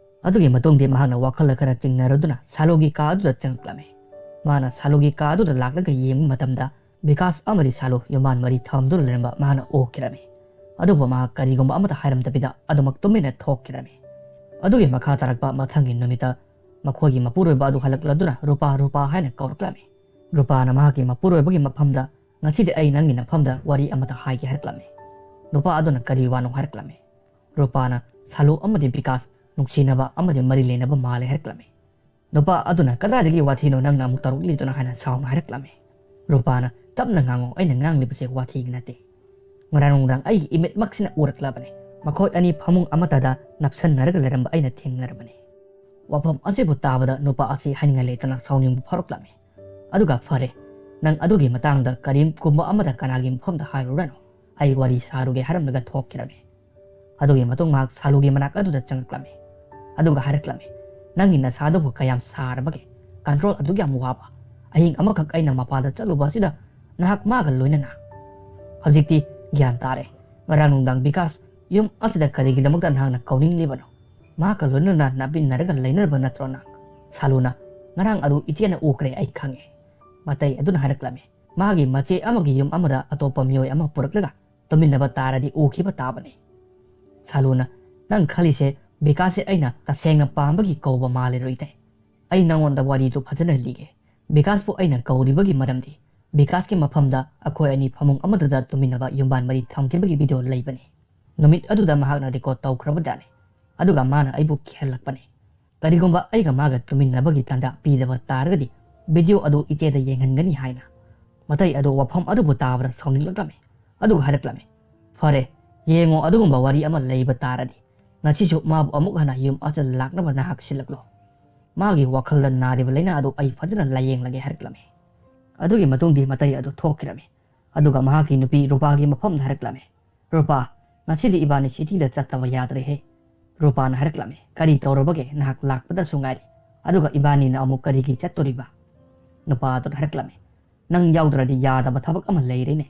ꯑꯗꯨꯒꯤ ꯃꯇꯨꯡꯗꯤ ꯃꯍꯥꯛꯅ ꯋꯥꯈꯜꯗ ꯈꯔ ꯆꯤꯡꯅꯔꯗꯨꯅ ꯁꯥꯂꯨꯒꯤ ꯀꯥ ꯑꯗꯨꯗ ꯆꯪꯂꯛꯂꯝꯃꯤ꯫ ꯃꯍꯥꯛꯅ ꯁꯥꯂꯨꯒꯤ ꯀꯥ ꯑꯗꯨꯗ ꯂꯥꯛꯂꯒ ꯌꯦꯡꯕ ꯃꯇꯝꯗ ꯕꯤꯀꯥꯁ ꯑꯃꯗꯤ ꯁꯥꯂꯨ ꯌꯨꯝꯕꯥꯟ ꯃꯔꯤ ꯊꯝꯗꯨꯅ ꯂꯩꯔꯝꯕ ꯃꯍꯥꯛꯅ ꯎꯈꯤꯔꯝꯃꯤ꯫ ꯑꯗꯨꯕꯨ ꯃꯍꯥꯛ ꯀꯔꯤꯒꯨꯝꯕ ꯑꯃꯠꯇ ꯍꯥꯏꯔꯝꯗꯕꯤꯗ ꯑꯗꯨꯃꯛ ꯇꯨꯃꯤꯟꯅ ꯊꯣꯛꯈꯤꯔꯝꯃꯤ꯫ ꯑꯗꯨꯒꯤ ꯃꯈꯥ ꯇꯥꯔꯛꯄ ꯃꯊꯪꯒꯤ ꯅꯨꯃꯤꯠꯇ ꯃꯈꯣꯏꯒꯤ ꯃꯄꯨꯔꯣꯏꯕ ꯑꯗꯨ ꯍꯜꯂꯛꯂꯗꯨꯅ "ꯔꯨꯄꯥ, ꯔꯨꯄꯥ" ꯍꯥꯏꯅ ꯀꯧꯔꯛꯂꯝꯃꯤ꯫ ꯔꯨꯄꯥꯅ ꯃꯍꯥꯛꯀꯤ ꯃꯄꯨꯔꯣꯏꯕꯒꯤ ꯃꯐꯝꯗ, "ꯉꯁꯤꯗꯤ ꯑꯩ ꯅꯪꯒꯤ ꯅꯐꯝꯗ ꯋꯥꯔꯤ ꯑꯃꯠꯇ ꯍꯥꯏꯒꯦ" ꯍꯥꯏꯔꯛꯂꯝꯃꯤ꯫ ꯅꯨꯄꯥ ꯑꯗꯨꯅ ꯀꯔꯤ ꯋꯥꯅꯣ ꯍꯥꯏꯔꯛꯂꯝꯃꯤ꯫ ꯔꯨꯄꯥꯅ ꯁꯥꯂꯨ ꯑꯃꯗꯤ ꯕꯤꯀꯥꯁ ꯅꯨꯡꯁꯤꯅꯕ ꯑꯃꯗꯤ ꯃꯔꯤ ꯂꯩꯅꯕ ꯃꯥꯜꯂꯦ ꯍꯥꯏꯔꯛꯂꯝꯃꯤ꯫ ꯅꯨꯄꯥ ꯑꯗꯨꯅ, "ꯀꯗꯥꯏꯗꯒꯤ ꯋꯥꯊꯤꯅꯣ ꯅꯪꯅ ꯑꯃꯨꯛ ꯇꯧꯔꯛꯂꯤꯗꯨꯅ?" ꯍꯥꯏꯅ ꯁꯥꯎꯅ ꯍꯥꯏꯔꯛꯂꯝꯃꯤ꯫ ꯔꯨꯄꯥꯅ, "ꯇꯞꯅ ꯉꯥꯡꯉꯣ, ꯑꯩꯅ ꯉꯥꯡꯂꯤꯕꯁꯦ ꯋꯥꯊꯤꯒꯤ ꯅꯠꯇꯦ꯫ ꯉꯔꯥꯡ ꯅꯨꯡꯗꯥꯡ ꯑꯩꯒꯤ ꯏꯃꯤꯠꯃꯛꯁꯤꯅ ꯎꯔꯛꯂꯕꯅꯤ꯫ ꯃꯈꯣꯏ ꯑꯅꯤ ꯐꯃꯨꯡ ꯑꯃꯠꯇꯗ ꯅꯞꯁꯟꯅꯔꯒ ꯂꯩꯔꯝꯕ ꯑꯩꯅ ꯊꯦꯡꯅꯔꯕꯅꯤ꯫" ꯋꯥꯐꯝ ꯑꯁꯤꯕꯨ ꯇꯥꯕꯗ ꯅꯨꯄꯥ ꯑꯁꯤ ꯍꯥꯏꯅꯤꯡꯉꯥꯏ ꯂꯩꯇꯅ ꯁꯥꯎꯅꯤꯡꯕ ꯐꯥꯎꯔꯛꯂꯝꯃꯤ꯫ ꯑꯗꯨꯒ, "ꯐꯔꯦ, ꯅꯪ ꯑꯗꯨꯒꯤ ꯃꯇꯥꯡꯗ ꯀꯔꯤꯒꯨꯝꯕ ꯑꯃꯗ ꯀꯅꯥꯒꯤ ꯃꯐꯝꯗ ꯍꯥꯏꯔꯨꯔꯅꯨ꯫ ꯑꯩ ꯋꯥꯔꯤ ꯁꯥꯔꯨꯒꯦ," ꯍꯥꯏꯔꯝꯂꯒ ꯊꯣꯛꯈꯤꯔꯝꯃꯤ꯫ ꯑꯗꯨꯒꯤ ꯃꯇꯨꯡ ꯃꯍꯥꯛ ꯁꯥꯂꯨꯒꯤ ꯃꯅꯥꯛ ꯑꯗꯨꯗ ꯆꯪꯉꯛꯂꯝꯃꯤ꯫ ꯑꯗꯨꯒ ꯍꯥꯏꯔꯛꯂꯝꯃꯤ, "ꯅꯪꯒꯤ ꯅꯁꯥꯗꯨꯕꯨ ꯀꯌꯥꯝ ꯁꯥꯔꯕꯒꯦ? ꯀꯟꯇ꯭ꯔꯣꯜ ꯑꯗꯨꯛ ꯌꯥꯝ ꯋꯥꯕ? ꯑꯍꯤꯡ ꯑꯃꯈꯛ ꯑꯩꯅ ꯃꯄꯥꯟꯗ ꯆꯠꯂꯨꯕ ꯑꯁꯤꯗ ꯅꯍꯥꯛ ꯃꯥꯒ ꯂꯣꯏꯅꯅ?" ꯍꯧꯖꯤꯛꯇꯤ ꯒ꯭ꯌꯥꯟ ꯇꯥꯔꯦ꯫ ꯉꯔꯥꯡ ꯅꯨꯡꯗꯥꯡ ꯕꯤꯀꯥꯁ ꯌꯨꯝ ꯑꯁꯤꯗ ꯀꯔꯤꯒꯤꯗꯃꯛꯇ ꯅꯍꯥꯛꯅ ꯀꯧꯅꯤꯡꯂꯤꯕꯅꯣ? ꯃꯍꯥꯛꯀ ꯂꯣꯏꯅꯅ ꯅꯥꯃꯤꯟꯅꯔꯒ ꯂꯩꯅꯔꯕ ꯅꯠꯇ꯭ꯔꯣ ꯅꯪ? ꯁꯥꯂꯨꯅ, "ꯉꯔꯥꯡ ꯑꯗꯨ ꯏꯆꯦꯅ ꯎꯈ꯭ꯔꯦ, ꯑꯩ ꯈꯪꯉꯦ꯫" ꯃꯇꯩ ꯑꯗꯨꯅ ꯍꯥꯏꯔꯛꯂꯝꯃꯤ, "ꯃꯥꯒꯤ ꯃꯆꯦ ꯑꯃꯒꯤ ꯌꯨꯝ ꯑꯃꯗ ꯑꯇꯣꯞꯄ ꯃꯤꯑꯣꯏ ꯑꯃ ꯄꯨꯔꯛꯂꯒ ꯇꯨꯃꯤꯟꯅꯕ ꯇꯥꯔꯗꯤ ꯎꯈꯤꯕ ꯇꯥꯕꯅꯤ꯫" ꯁꯥꯂꯨꯅ, "ꯅꯪ ꯈꯜꯂꯤꯁꯦ ꯕꯤꯀꯥꯁꯁꯦ ꯑꯩꯅ ꯇꯁꯦꯡꯅ ꯄꯥꯝꯕꯒꯤ ꯀꯧꯕ ꯃꯥꯜꯂꯦ ꯔꯣꯏꯇꯩ꯫ ꯑꯩ ꯅꯉꯣꯟꯗ ꯋꯥꯔꯤꯗꯨ ꯐꯖꯅ ꯂꯤꯒꯦ꯫ ꯕꯤꯀꯥꯁꯄꯨ ꯑꯩꯅ ꯀꯧꯔꯤꯕꯒꯤ ꯃꯔꯝꯗꯤ ꯕꯤꯀꯥꯁꯀꯤ ꯃꯐꯝꯗ ꯑꯩꯈꯣꯏ ꯑꯅꯤ ꯐꯃꯨꯡ ꯑꯃꯗꯨꯗ ꯇꯨꯃꯤꯟꯅꯕ ꯌꯨꯝꯕꯥꯟ ꯃꯔꯤ ꯊꯝꯈꯤꯕꯒꯤ ꯚꯤꯗꯤꯑꯣ ꯂꯩꯕꯅꯤ꯫ ꯅꯨꯃꯤꯠ ꯑꯗꯨꯗ ꯃꯍꯥꯛꯅ ꯔꯦꯀꯣꯔꯗ ꯇꯧꯈ꯭ꯔꯕꯖꯥꯠꯅꯤ꯫ ꯑꯗꯨꯒ ꯃꯥꯅ ꯑꯩꯕꯨ ꯀꯤꯍꯜꯂꯛꯄꯅꯤ꯫ ꯀꯔꯤꯒꯨꯝꯕ ꯑꯩꯒ ꯃꯥꯒ ꯇꯨꯃꯤꯟꯅꯕꯒꯤ ꯇꯥꯟꯖꯥ ꯄꯤꯗꯕ ꯇꯥꯔꯒꯗꯤ ꯚꯤꯗꯤꯑꯣ ꯑꯗꯨ ꯏꯆꯦꯗ ꯌꯦꯡꯍꯟꯒꯅꯤ ꯍꯥꯏꯅ꯫" ꯃꯇꯩ ꯑꯗꯨ ꯋꯥꯐꯝ ꯑꯗꯨꯕꯨ ꯇꯥꯕꯗ ꯁꯥꯎꯅꯤꯡꯂꯛꯂꯝꯃꯤ꯫ ꯑꯗꯨꯒ ꯍꯥꯏꯔꯛꯂꯝꯃꯤ, "ꯐꯔꯦ, ꯌꯦꯡꯉꯣ, ꯑꯗꯨꯒꯨꯝꯕ ꯋꯥꯔꯤ ꯑꯃ ꯂꯩꯕ ꯇꯥꯔꯗꯤ ꯉꯁꯤꯁꯨ ꯃꯥꯕꯨ ꯑꯃꯨꯛ ꯍꯟꯅ ꯌꯨꯝ ꯑꯁꯤꯗ ꯂꯥꯛꯅꯕ ꯅꯍꯥꯛ ꯁꯤꯜꯂꯛꯂꯣ꯫ ꯃꯥꯒꯤ ꯋꯥꯈꯜꯗ ꯅꯥꯔꯤꯕ ꯂꯥꯏꯅꯥ ꯑꯗꯨ ꯑꯩ ꯐꯖꯅ ꯂꯥꯌꯦꯡꯂꯒꯦ," ꯍꯥꯏꯔꯛꯂꯝꯃꯤ꯫ ꯑꯗꯨꯒꯤ ꯃꯇꯨꯡꯗꯤ ꯃꯇꯩ ꯑꯗꯨ ꯊꯣꯛꯈꯤꯔꯝꯃꯤ꯫ ꯑꯗꯨꯒ ꯃꯍꯥꯛꯀꯤ ꯅꯨꯄꯤ ꯔꯨꯄꯥꯒꯤ ꯃꯐꯝꯗ ꯍꯥꯏꯔꯛꯂꯝꯃꯤ, "ꯔꯨꯄꯥ, ꯉꯁꯤꯗꯤ ꯏꯕꯥꯅꯤ ꯁꯤꯇꯤꯗ ꯆꯠꯇꯕ ꯌꯥꯗ꯭ꯔꯦꯍꯦ꯫" ꯔꯨꯄꯥꯅ ꯍꯥꯏꯔꯛꯂꯝꯃꯤ, "ꯀꯔꯤ ꯇꯧꯔꯕꯒꯦ? ꯅꯍꯥꯛ ꯂꯥꯛꯄꯗꯁꯨ ꯉꯥꯏꯔꯤ꯫ ꯑꯗꯨꯒ ꯏꯕꯥꯅꯤꯅ ꯑꯃꯨꯛ ꯀꯔꯤꯒꯤ ꯆꯠꯇꯣꯔꯤꯕ?" ꯅꯨꯄꯥ ꯑꯗꯨꯅ ꯍꯥꯏꯔꯛꯂꯝꯃꯤ, "ꯅꯪ ꯌꯥꯎꯗ꯭ꯔꯗꯤ ꯌꯥꯗꯕ ꯊꯕꯛ ꯑꯃ ꯂꯩꯔꯦꯅꯦ꯫"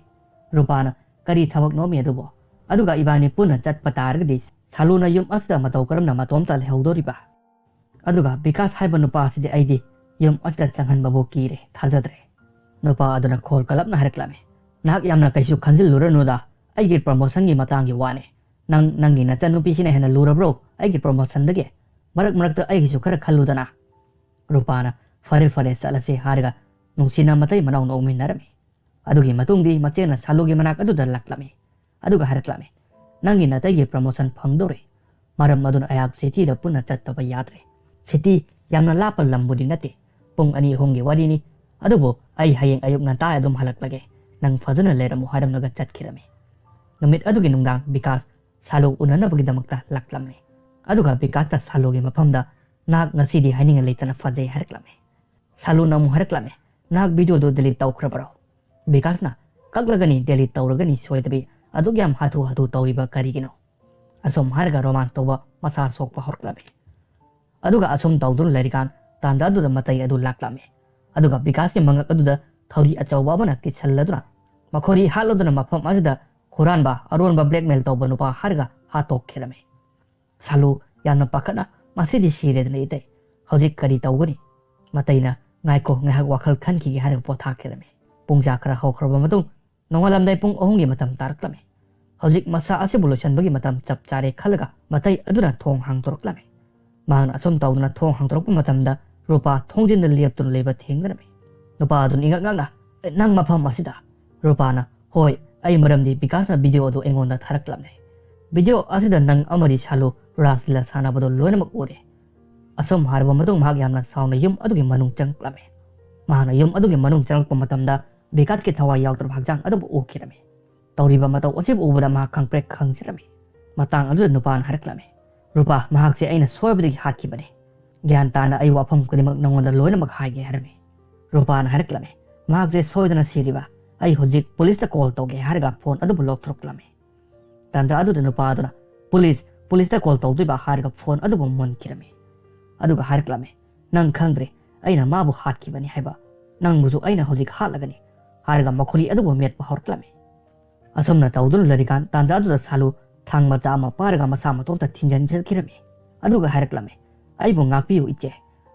ꯔꯨꯄꯥꯅ, "ꯀꯔꯤ ꯊꯕꯛꯅꯣꯃꯤ ꯑꯗꯨꯕꯣ? ꯑꯗꯨꯒ ꯏꯕꯥꯅꯤ ꯄꯨꯟꯅ ꯆꯠꯄ ꯇꯥꯔꯒꯗꯤ ꯁꯥꯂꯨꯅ ꯌꯨꯝ ꯑꯁꯤꯗ ꯃꯇꯧ ꯀꯔꯝꯅ ꯃꯇꯣꯝꯇ ꯂꯩꯍꯧꯗꯣꯔꯤꯕ? ꯑꯗꯨꯒ ꯕꯤꯀꯥꯁ ꯍꯥꯏꯕ ꯅꯨꯄꯥ ꯑꯁꯤꯗꯤ ꯑꯩꯗꯤ ꯌꯨꯝ ꯑꯁꯤꯗ ꯆꯪꯍꯟꯕꯕꯨ ꯀꯤꯔꯦ, ꯊꯥꯖꯗ꯭ꯔꯦ꯫" ꯅꯨꯄꯥ ꯑꯗꯨꯅ ꯈꯣꯜ ꯀꯜꯂꯞꯅ ꯍꯥꯏꯔꯛꯂꯝꯃꯤ, "ꯅꯍꯥꯛ ꯌꯥꯝꯅ ꯀꯩꯁꯨ ꯈꯟꯖꯤꯜꯂꯨꯔꯅꯨꯗ, ꯑꯩꯒꯤ ꯄ꯭ꯔꯃꯣꯁꯟꯒꯤ ꯃꯇꯥꯡꯒꯤ ꯋꯥꯅꯤ꯫ ꯅꯪ ꯅꯪꯒꯤ ꯅꯆꯟꯅꯨꯄꯤꯁꯤꯅ ꯍꯦꯟꯅ ꯂꯨꯔꯕ꯭ꯔꯣ ꯑꯩꯒꯤ ꯄ꯭ꯔꯃꯣꯁꯟꯗꯒꯤ? ꯃꯔꯛ ꯃꯔꯛꯇ ꯑꯩꯒꯤꯁꯨ ꯈꯔ ꯈꯜꯂꯨꯗꯅ꯫" ꯔꯨꯄꯥꯅ, "ꯐꯔꯦ ꯐꯔꯦ, ꯆꯠꯂꯁꯤ," ꯍꯥꯏꯔꯒ ꯅꯨꯡꯁꯤꯅ ꯃꯇꯩ ꯃꯅꯥꯎ ꯅꯣꯛꯃꯤꯟꯅꯔꯝꯃꯤ꯫ ꯑꯗꯨꯒꯤ ꯃꯇꯨꯡꯗꯤ ꯃꯆꯦꯅ ꯁꯥꯂꯨꯒꯤ ꯃꯅꯥꯛ ꯑꯗꯨꯗ ꯂꯥꯛꯂꯝꯃꯤ꯫ ꯑꯗꯨꯒ ꯍꯥꯏꯔꯛꯂꯝꯃꯤ, "ꯅꯪꯒꯤ ꯅꯇꯩꯒꯤ ꯄ꯭ꯔꯃꯣꯁꯟ ꯐꯪꯗꯧꯔꯦ꯫ ꯃꯔꯝ ꯑꯗꯨꯅ ꯑꯩꯍꯥꯛ ꯁꯤꯇꯤꯗ ꯄꯨꯟꯅ ꯆꯠꯇꯕ ꯌꯥꯗ꯭ꯔꯦ꯫ ꯁꯤꯇꯤ ꯌꯥꯝꯅ ꯂꯥꯞꯄ ꯂꯝꯕꯨꯗꯤ ꯅꯠꯇꯦ, ꯄꯨꯡ ꯑꯅꯤ ꯑꯍꯨꯝꯒꯤ ꯋꯥꯔꯤꯅꯤ꯫ ꯑꯗꯨꯕꯨ ꯑꯩ ꯍꯌꯦꯡ ꯑꯌꯨꯛ ꯉꯟꯇꯥ ꯑꯗꯨꯝ ꯍꯜꯂꯛꯂꯒꯦ, ꯅꯪ ꯐꯖꯅ ꯂꯩꯔꯝꯃꯨ" ꯍꯥꯏꯔꯝꯂꯒ ꯆꯠꯈꯤꯔꯝꯃꯤ꯫ ꯅꯨꯃꯤꯠ ꯑꯗꯨꯒꯤ ꯅꯨꯡꯗꯥꯡ ꯕꯤꯀꯥꯁ ꯁꯥꯂꯨ ꯎꯅꯅꯕꯒꯤꯗꯃꯛꯇ ꯂꯥꯛꯂꯝꯃꯤ꯫ ꯑꯗꯨꯒ ꯕꯤꯀꯥꯁꯇ ꯁꯥꯂꯨꯒꯤ ꯃꯐꯝꯗ "ꯅꯍꯥꯛ ꯉꯁꯤꯗꯤ ꯍꯥꯏꯅꯤꯡꯉꯥꯏ ꯂꯩꯇꯅ ꯐꯖꯩ" ꯍꯥꯏꯔꯛꯂꯝꯃꯤ꯫ ꯁꯥꯂꯨꯅ ꯑꯃꯨꯛ ꯍꯥꯏꯔꯛꯂꯝꯃꯤ, "ꯅꯍꯥꯛ ꯚꯤꯗꯤꯑꯣꯗꯨ ꯗꯤꯂꯤꯠ ꯇꯧꯈ꯭ꯔꯕꯔꯣ?" ꯕꯤꯀꯥꯁꯅ, "ꯀꯛꯂꯒꯅꯤ, ꯗꯤꯂꯤꯠ ꯇꯧꯔꯒꯅꯤ ꯁꯣꯏꯗꯕꯤ, ꯑꯗꯨꯛ ꯌꯥꯝ ꯍꯥꯊꯨ ꯍꯥꯊꯨ ꯇꯧꯔꯤꯕ ꯀꯔꯤꯒꯤꯅꯣ?" ꯑꯁꯨꯝ ꯍꯥꯏꯔꯒ ꯔꯣꯃꯥꯟꯁ ꯇꯧꯕ ꯃꯁꯥ ꯁꯣꯛꯄ ꯍꯧꯔꯛꯂꯝꯃꯤ꯫ ꯑꯗꯨꯒ ꯑꯁꯨꯝ ꯇꯧꯗꯨꯅ ꯂꯩꯔꯤꯀꯥꯟ ꯇꯥꯟꯖꯥ ꯑꯗꯨꯗ ꯃꯇꯩ ꯑꯗꯨ ꯂꯥꯛꯂꯝꯃꯤ꯫ ꯑꯗꯨꯒ ꯕꯤꯀꯥꯁꯀꯤ ꯃꯉꯛ ꯑꯗꯨꯗ ꯊꯧꯔꯤ ꯑꯆꯧꯕ ꯑꯃꯅ ꯀꯤꯁꯜꯂꯗꯨꯅ ꯃꯈꯣꯔꯤ ꯍꯥꯠꯂꯗꯨꯅ ꯃꯐꯝ ꯑꯁꯤꯗ ꯍꯨꯔꯥꯟꯕ, ꯑꯔꯣꯟꯕ ꯕ꯭ꯂꯦꯛꯃꯦꯜ ꯇꯧꯕ ꯅꯨꯄꯥ ꯍꯥꯏꯔꯒ ꯍꯥꯠꯇꯣꯛꯈꯤꯔꯝꯃꯤ꯫ ꯁꯥꯂꯨ ꯌꯥꯝꯅ ꯄꯥꯈꯠꯅ, "ꯃꯁꯤꯗꯤ ꯁꯤꯔꯦꯗꯅ ꯏꯇꯩ, ꯍꯧꯖꯤꯛ ꯀꯔꯤ ꯇꯧꯒꯅꯤ?" ꯃꯇꯩꯅ, "ꯉꯥꯏꯈꯣ, ꯉꯥꯏꯍꯥꯛ ꯋꯥꯈꯜ ꯈꯟꯈꯤꯒꯦ" ꯍꯥꯏꯔꯒ ꯄꯣꯊꯥꯈꯤꯔꯝꯃꯤ꯫ ꯄꯨꯡꯖꯥ ꯈꯔ ꯍꯧꯈ꯭ꯔꯕ ꯃꯇꯨꯡ ꯅꯣꯡꯉꯥꯜꯂꯝꯗꯥꯏ ꯄꯨꯡ ꯑꯍꯨꯝꯒꯤ ꯃꯇꯝ ꯇꯥꯔꯛꯂꯝꯃꯤ꯫ ꯍꯧꯖꯤꯛ ꯃꯁꯥ ꯑꯁꯤꯕꯨ ꯂꯣꯏꯁꯤꯟꯕꯒꯤ ꯃꯇꯝ ꯆꯞ ꯆꯥꯔꯦ ꯈꯜꯂꯒ ꯃꯇꯩ ꯑꯗꯨꯅ ꯊꯣꯡ ꯍꯥꯡꯗꯣꯔꯛꯂꯝꯃꯤ꯫ ꯃꯍꯥꯛꯅ ꯑꯁꯨꯝ ꯇꯧꯗꯨꯅ ꯊꯣꯡ ꯍꯥꯡꯗꯣꯔꯛꯄ ꯃꯇꯝꯗ ꯔꯨꯄꯥ ꯊꯣꯡꯖꯤꯟꯗ ꯂꯦꯞꯇꯨꯅ ꯂꯩꯕ ꯊꯦꯡꯅꯔꯝꯃꯤ꯫ ꯅꯨꯄꯥ ꯑꯗꯨꯅ ꯏꯉꯛ ꯉꯛꯅ, "ꯑꯦ, ꯅꯪ ꯃꯐꯝ ꯑꯁꯤꯗ?" ꯔꯨꯄꯥꯅ, "ꯍꯣꯏ, ꯑꯩ, ꯃꯔꯝꯗꯤ ꯕꯤꯀꯥꯁꯅ ꯚꯤꯗꯤꯑꯣ ꯑꯗꯨ ꯑꯩꯉꯣꯟꯗ ꯊꯥꯔꯛꯂꯝꯃꯦ꯫ ꯚꯤꯗꯤꯑꯣ ꯑꯁꯤꯗ ꯅꯪ ꯑꯃꯗꯤ ꯁꯥꯂꯨ ꯔꯥꯁꯂꯤꯂꯥ ꯁꯥꯟꯅꯕꯗꯣ ꯂꯣꯏꯅꯃꯛ ꯎꯔꯦ꯫" ꯑꯁꯨꯝ ꯍꯥꯏꯔꯕ ꯃꯇꯨꯡ ꯃꯍꯥꯛ ꯌꯥꯝꯅ ꯁꯥꯎꯅ ꯌꯨꯝ ꯑꯗꯨꯒꯤ ꯃꯅꯨꯡ ꯆꯪꯂꯛꯂꯝꯃꯤ꯫ ꯃꯍꯥꯛꯅ ꯌꯨꯝ ꯑꯗꯨꯒꯤ ꯃꯅꯨꯡ ꯆꯪꯂꯛꯄ ꯃꯇꯝꯗ ꯕꯤꯀꯥꯁꯀꯤ ꯊꯋꯥꯏ ꯌꯥꯎꯗ꯭ꯔꯕ ꯍꯛꯆꯥꯡ ꯑꯗꯨꯕꯨ ꯎꯈꯤꯔꯝꯃꯤ꯫ ꯇꯧꯔꯤꯕ ꯃꯇꯧ ꯑꯁꯤꯕꯨ ꯎꯕꯗ ꯃꯍꯥꯛ ꯈꯪꯄ꯭ꯔꯦꯛ ꯈꯪꯖꯤꯜꯂꯝꯃꯤ꯫ ꯃꯇꯥꯡ ꯑꯗꯨꯗ ꯅꯨꯄꯥꯅ ꯍꯥꯏꯔꯛꯂꯝꯃꯤ, "ꯔꯨꯄꯥ, ꯃꯍꯥꯛꯁꯦ ꯑꯩꯅ ꯁꯣꯏꯕꯗꯒꯤ ꯍꯥꯠꯈꯤꯕꯅꯤ꯫ ꯒ꯭ꯌꯥꯟ ꯇꯥꯅ ꯑꯩ ꯋꯥꯐꯝ ꯈꯨꯗꯤꯡꯃꯛ ꯅꯉꯣꯟꯗ ꯂꯣꯏꯅꯃꯛ ꯍꯥꯏꯒꯦ" ꯍꯥꯏꯔꯝꯃꯤ꯫ ꯔꯨꯄꯥꯅ ꯍꯥꯏꯔꯛꯂꯝꯃꯤ, "ꯃꯍꯥꯛꯁꯦ ꯁꯣꯏꯗꯅ ꯁꯤꯔꯤꯕ꯫ ꯑꯩ ꯍꯧꯖꯤꯛ ꯄꯨꯂꯤꯁꯇ ꯀꯣꯜ ꯇꯧꯒꯦ" ꯍꯥꯏꯔꯒ ꯐꯣꯟ ꯑꯗꯨꯕꯨ ꯂꯧꯊꯣꯔꯛꯂꯝꯃꯤ꯫ ꯇꯥꯟꯖꯥ ꯑꯗꯨꯗ ꯅꯨꯄꯥ ꯑꯗꯨꯅ, "ꯄꯨꯂꯤꯁ, ꯄꯨꯂꯤꯁꯇ ꯀꯣꯜ ꯇꯧꯗꯣꯏꯕ" ꯍꯥꯏꯔꯒ ꯐꯣꯟ ꯑꯗꯨꯕꯨ ꯃꯨꯟꯈꯤꯔꯝꯃꯤ꯫ ꯑꯗꯨꯒ ꯍꯥꯏꯔꯛꯂꯝꯃꯤ, "ꯅꯪ ꯈꯪꯗ꯭ꯔꯦ, ꯑꯩꯅ ꯃꯥꯕꯨ ꯍꯥꯠꯈꯤꯕꯅꯤ ꯍꯥꯏꯕ꯫ ꯅꯪꯕꯨꯁꯨ ꯑꯩꯅ ꯍꯧꯖꯤꯛ ꯍꯥꯠꯂꯒꯅꯤ" ꯍꯥꯏꯔꯒ ꯃꯈꯣꯔꯤ ꯑꯗꯨꯕꯨ ꯃꯦꯠꯄ ꯍꯧꯔꯛꯂꯝꯃꯤ꯫ ꯑꯁꯨꯝꯅ ꯇꯧꯗꯨꯅ ꯂꯩꯔꯤꯀꯥꯟ ꯇꯥꯟꯖꯥ ꯑꯗꯨꯗ ꯁꯥꯂꯨ ꯊꯥꯡ ꯃꯆꯥ ꯑꯃ ꯄꯥꯏꯔꯒ ꯃꯁꯥ ꯃꯇꯣꯝꯇ ꯊꯤꯟꯖꯤꯟ ꯆꯠꯈꯤꯔꯝꯃꯤ꯫ ꯑꯗꯨꯒ ꯍꯥꯏꯔꯛꯂꯝꯃꯤ, "ꯑꯩꯕꯨ ꯉꯥꯛꯄꯤꯌꯨ ꯏꯆꯦ,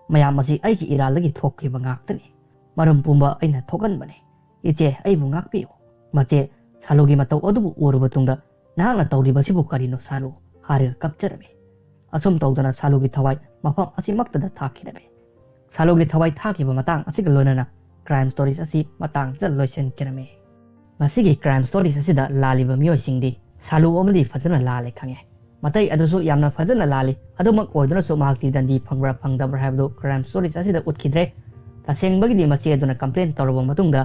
ꯃꯌꯥꯝ ꯑꯁꯤ ꯑꯩꯒꯤ ꯏꯔꯥꯜꯗꯒꯤ ꯊꯣꯛꯈꯤꯕ ꯉꯥꯛꯇꯅꯤ꯫ ꯃꯔꯝ ꯄꯨꯝꯕ ꯑꯩꯅ ꯊꯣꯛꯍꯟꯕꯅꯤ꯫ ꯏꯆꯦ, ꯑꯩꯕꯨ ꯉꯥꯛꯄꯤꯌꯨ꯫" ꯃꯆꯦ, ꯁꯥꯂꯨꯒꯤ ꯃꯇꯧ ꯑꯗꯨꯕꯨ ꯎꯔꯕ ꯇꯨꯡꯗ, "ꯅꯍꯥꯛꯅ ꯇꯧꯔꯤꯕꯁꯤꯕꯨ ꯀꯔꯤꯅꯣ ꯁꯥꯂꯨ?" ꯍꯥꯏꯔꯒ ꯀꯞꯆꯔꯝꯃꯤ꯫ ꯑꯁꯨꯝ ꯇꯧꯗꯅ ꯁꯥꯂꯨꯒꯤ ꯊꯋꯥꯏ ꯃꯐꯝ ꯑꯁꯤꯃꯛꯇꯗ ꯊꯥꯈꯤꯔꯝꯃꯤ꯫ ꯁꯥꯂꯨꯒꯤ ꯊꯋꯥꯏ ꯊꯥꯈꯤꯕ ꯃꯇꯥꯡ ꯑꯁꯤꯒ ꯂꯣꯏꯅꯅ crime stories ꯑꯁꯤ ꯃꯇꯥꯡꯁꯤꯗ ꯂꯣꯏꯁꯤꯟꯈꯤꯔꯝꯃꯤ꯫ ꯉꯁꯤꯒꯤ crime stories ꯑꯁꯤꯗ ꯂꯥꯜꯂꯤꯕ ꯃꯤꯑꯣꯏꯁꯤꯡꯗꯤ ꯁꯥꯂꯨ ꯑꯃꯗꯤ ꯐꯖꯅ ꯂꯥꯜꯂꯦ ꯈꯪꯉꯦ꯫ ꯃꯇꯩ ꯑꯗꯨꯁꯨ ꯌꯥꯝꯅ ꯐꯖꯅ ꯂꯥꯜꯂꯤ꯫ ꯑꯗꯨꯃꯛ ꯑꯣꯏꯗꯨꯅꯁꯨ ꯃꯍꯥꯛꯇꯤ ꯗꯟꯗꯤ ꯐꯪꯕ꯭ꯔꯥ ꯐꯪꯗꯕ꯭ꯔꯥ ꯍꯥꯏꯕꯗꯨ Crime Stories ꯑꯁꯤꯗ ꯎꯠꯈꯤꯗ꯭ꯔꯦ꯫ ꯇꯁꯦꯡꯕꯒꯤꯗꯤ ꯃꯆꯦ ꯑꯗꯨꯅ complain ꯇꯧꯔꯕ ꯃꯇꯨꯡꯗ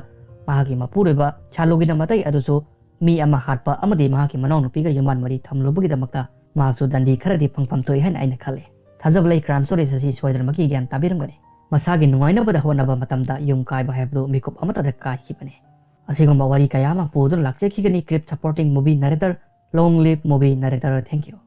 ꯃꯍꯥꯛꯀꯤ ꯃꯄꯨꯔꯣꯏꯕ ꯁꯥꯂꯨꯒꯤꯅ ꯃꯇꯩ ꯑꯗꯨꯁꯨ ꯃꯤ ꯑꯃ ꯍꯥꯠꯄ ꯑꯃꯗꯤ ꯃꯍꯥꯛꯀꯤ ꯃꯅꯥꯎꯅꯨꯄꯤꯒ ꯌꯨꯝꯕꯥꯟ ꯃꯔꯤ ꯊꯝꯂꯨꯕꯒꯤꯗꯃꯛꯇ ꯃꯍꯥꯛꯁꯨ ꯗꯟꯗꯤ ꯈꯔꯗꯤ ꯐꯪꯐꯝ ꯊꯣꯛꯏ ꯍꯥꯏꯅ ꯑꯩꯅ ꯈꯜꯂꯤ꯫ ꯊꯥꯖꯕ ꯂꯩ Crime Stories ꯑꯁꯤ ꯁꯣꯏꯗꯅꯃꯛꯀꯤ ꯒ꯭ꯌꯥꯟ ꯇꯥꯕꯤꯔꯝꯒꯅꯤ꯫ ꯃꯁꯥꯒꯤ ꯅꯨꯡꯉꯥꯏꯅꯕꯗ ꯍꯣꯠꯅꯕ ꯃꯇꯝꯗ ꯌꯨꯝ ꯀꯥꯏꯕ ꯍꯥꯏꯕꯗꯨ ꯃꯤꯀꯨꯞ ꯑꯃꯠꯇꯗ ꯀꯥꯏꯈꯤꯕꯅꯤ꯫ ꯑꯁꯤꯒꯨꯝꯕ ꯋꯥꯔꯤ ꯀꯌꯥ ꯑꯃ ꯄꯨꯗꯨꯅ ꯂꯥꯛꯆꯈꯤꯒꯅꯤ Crip Supporting Movie Narrator, Long Live Movie Narrator, thank you꯫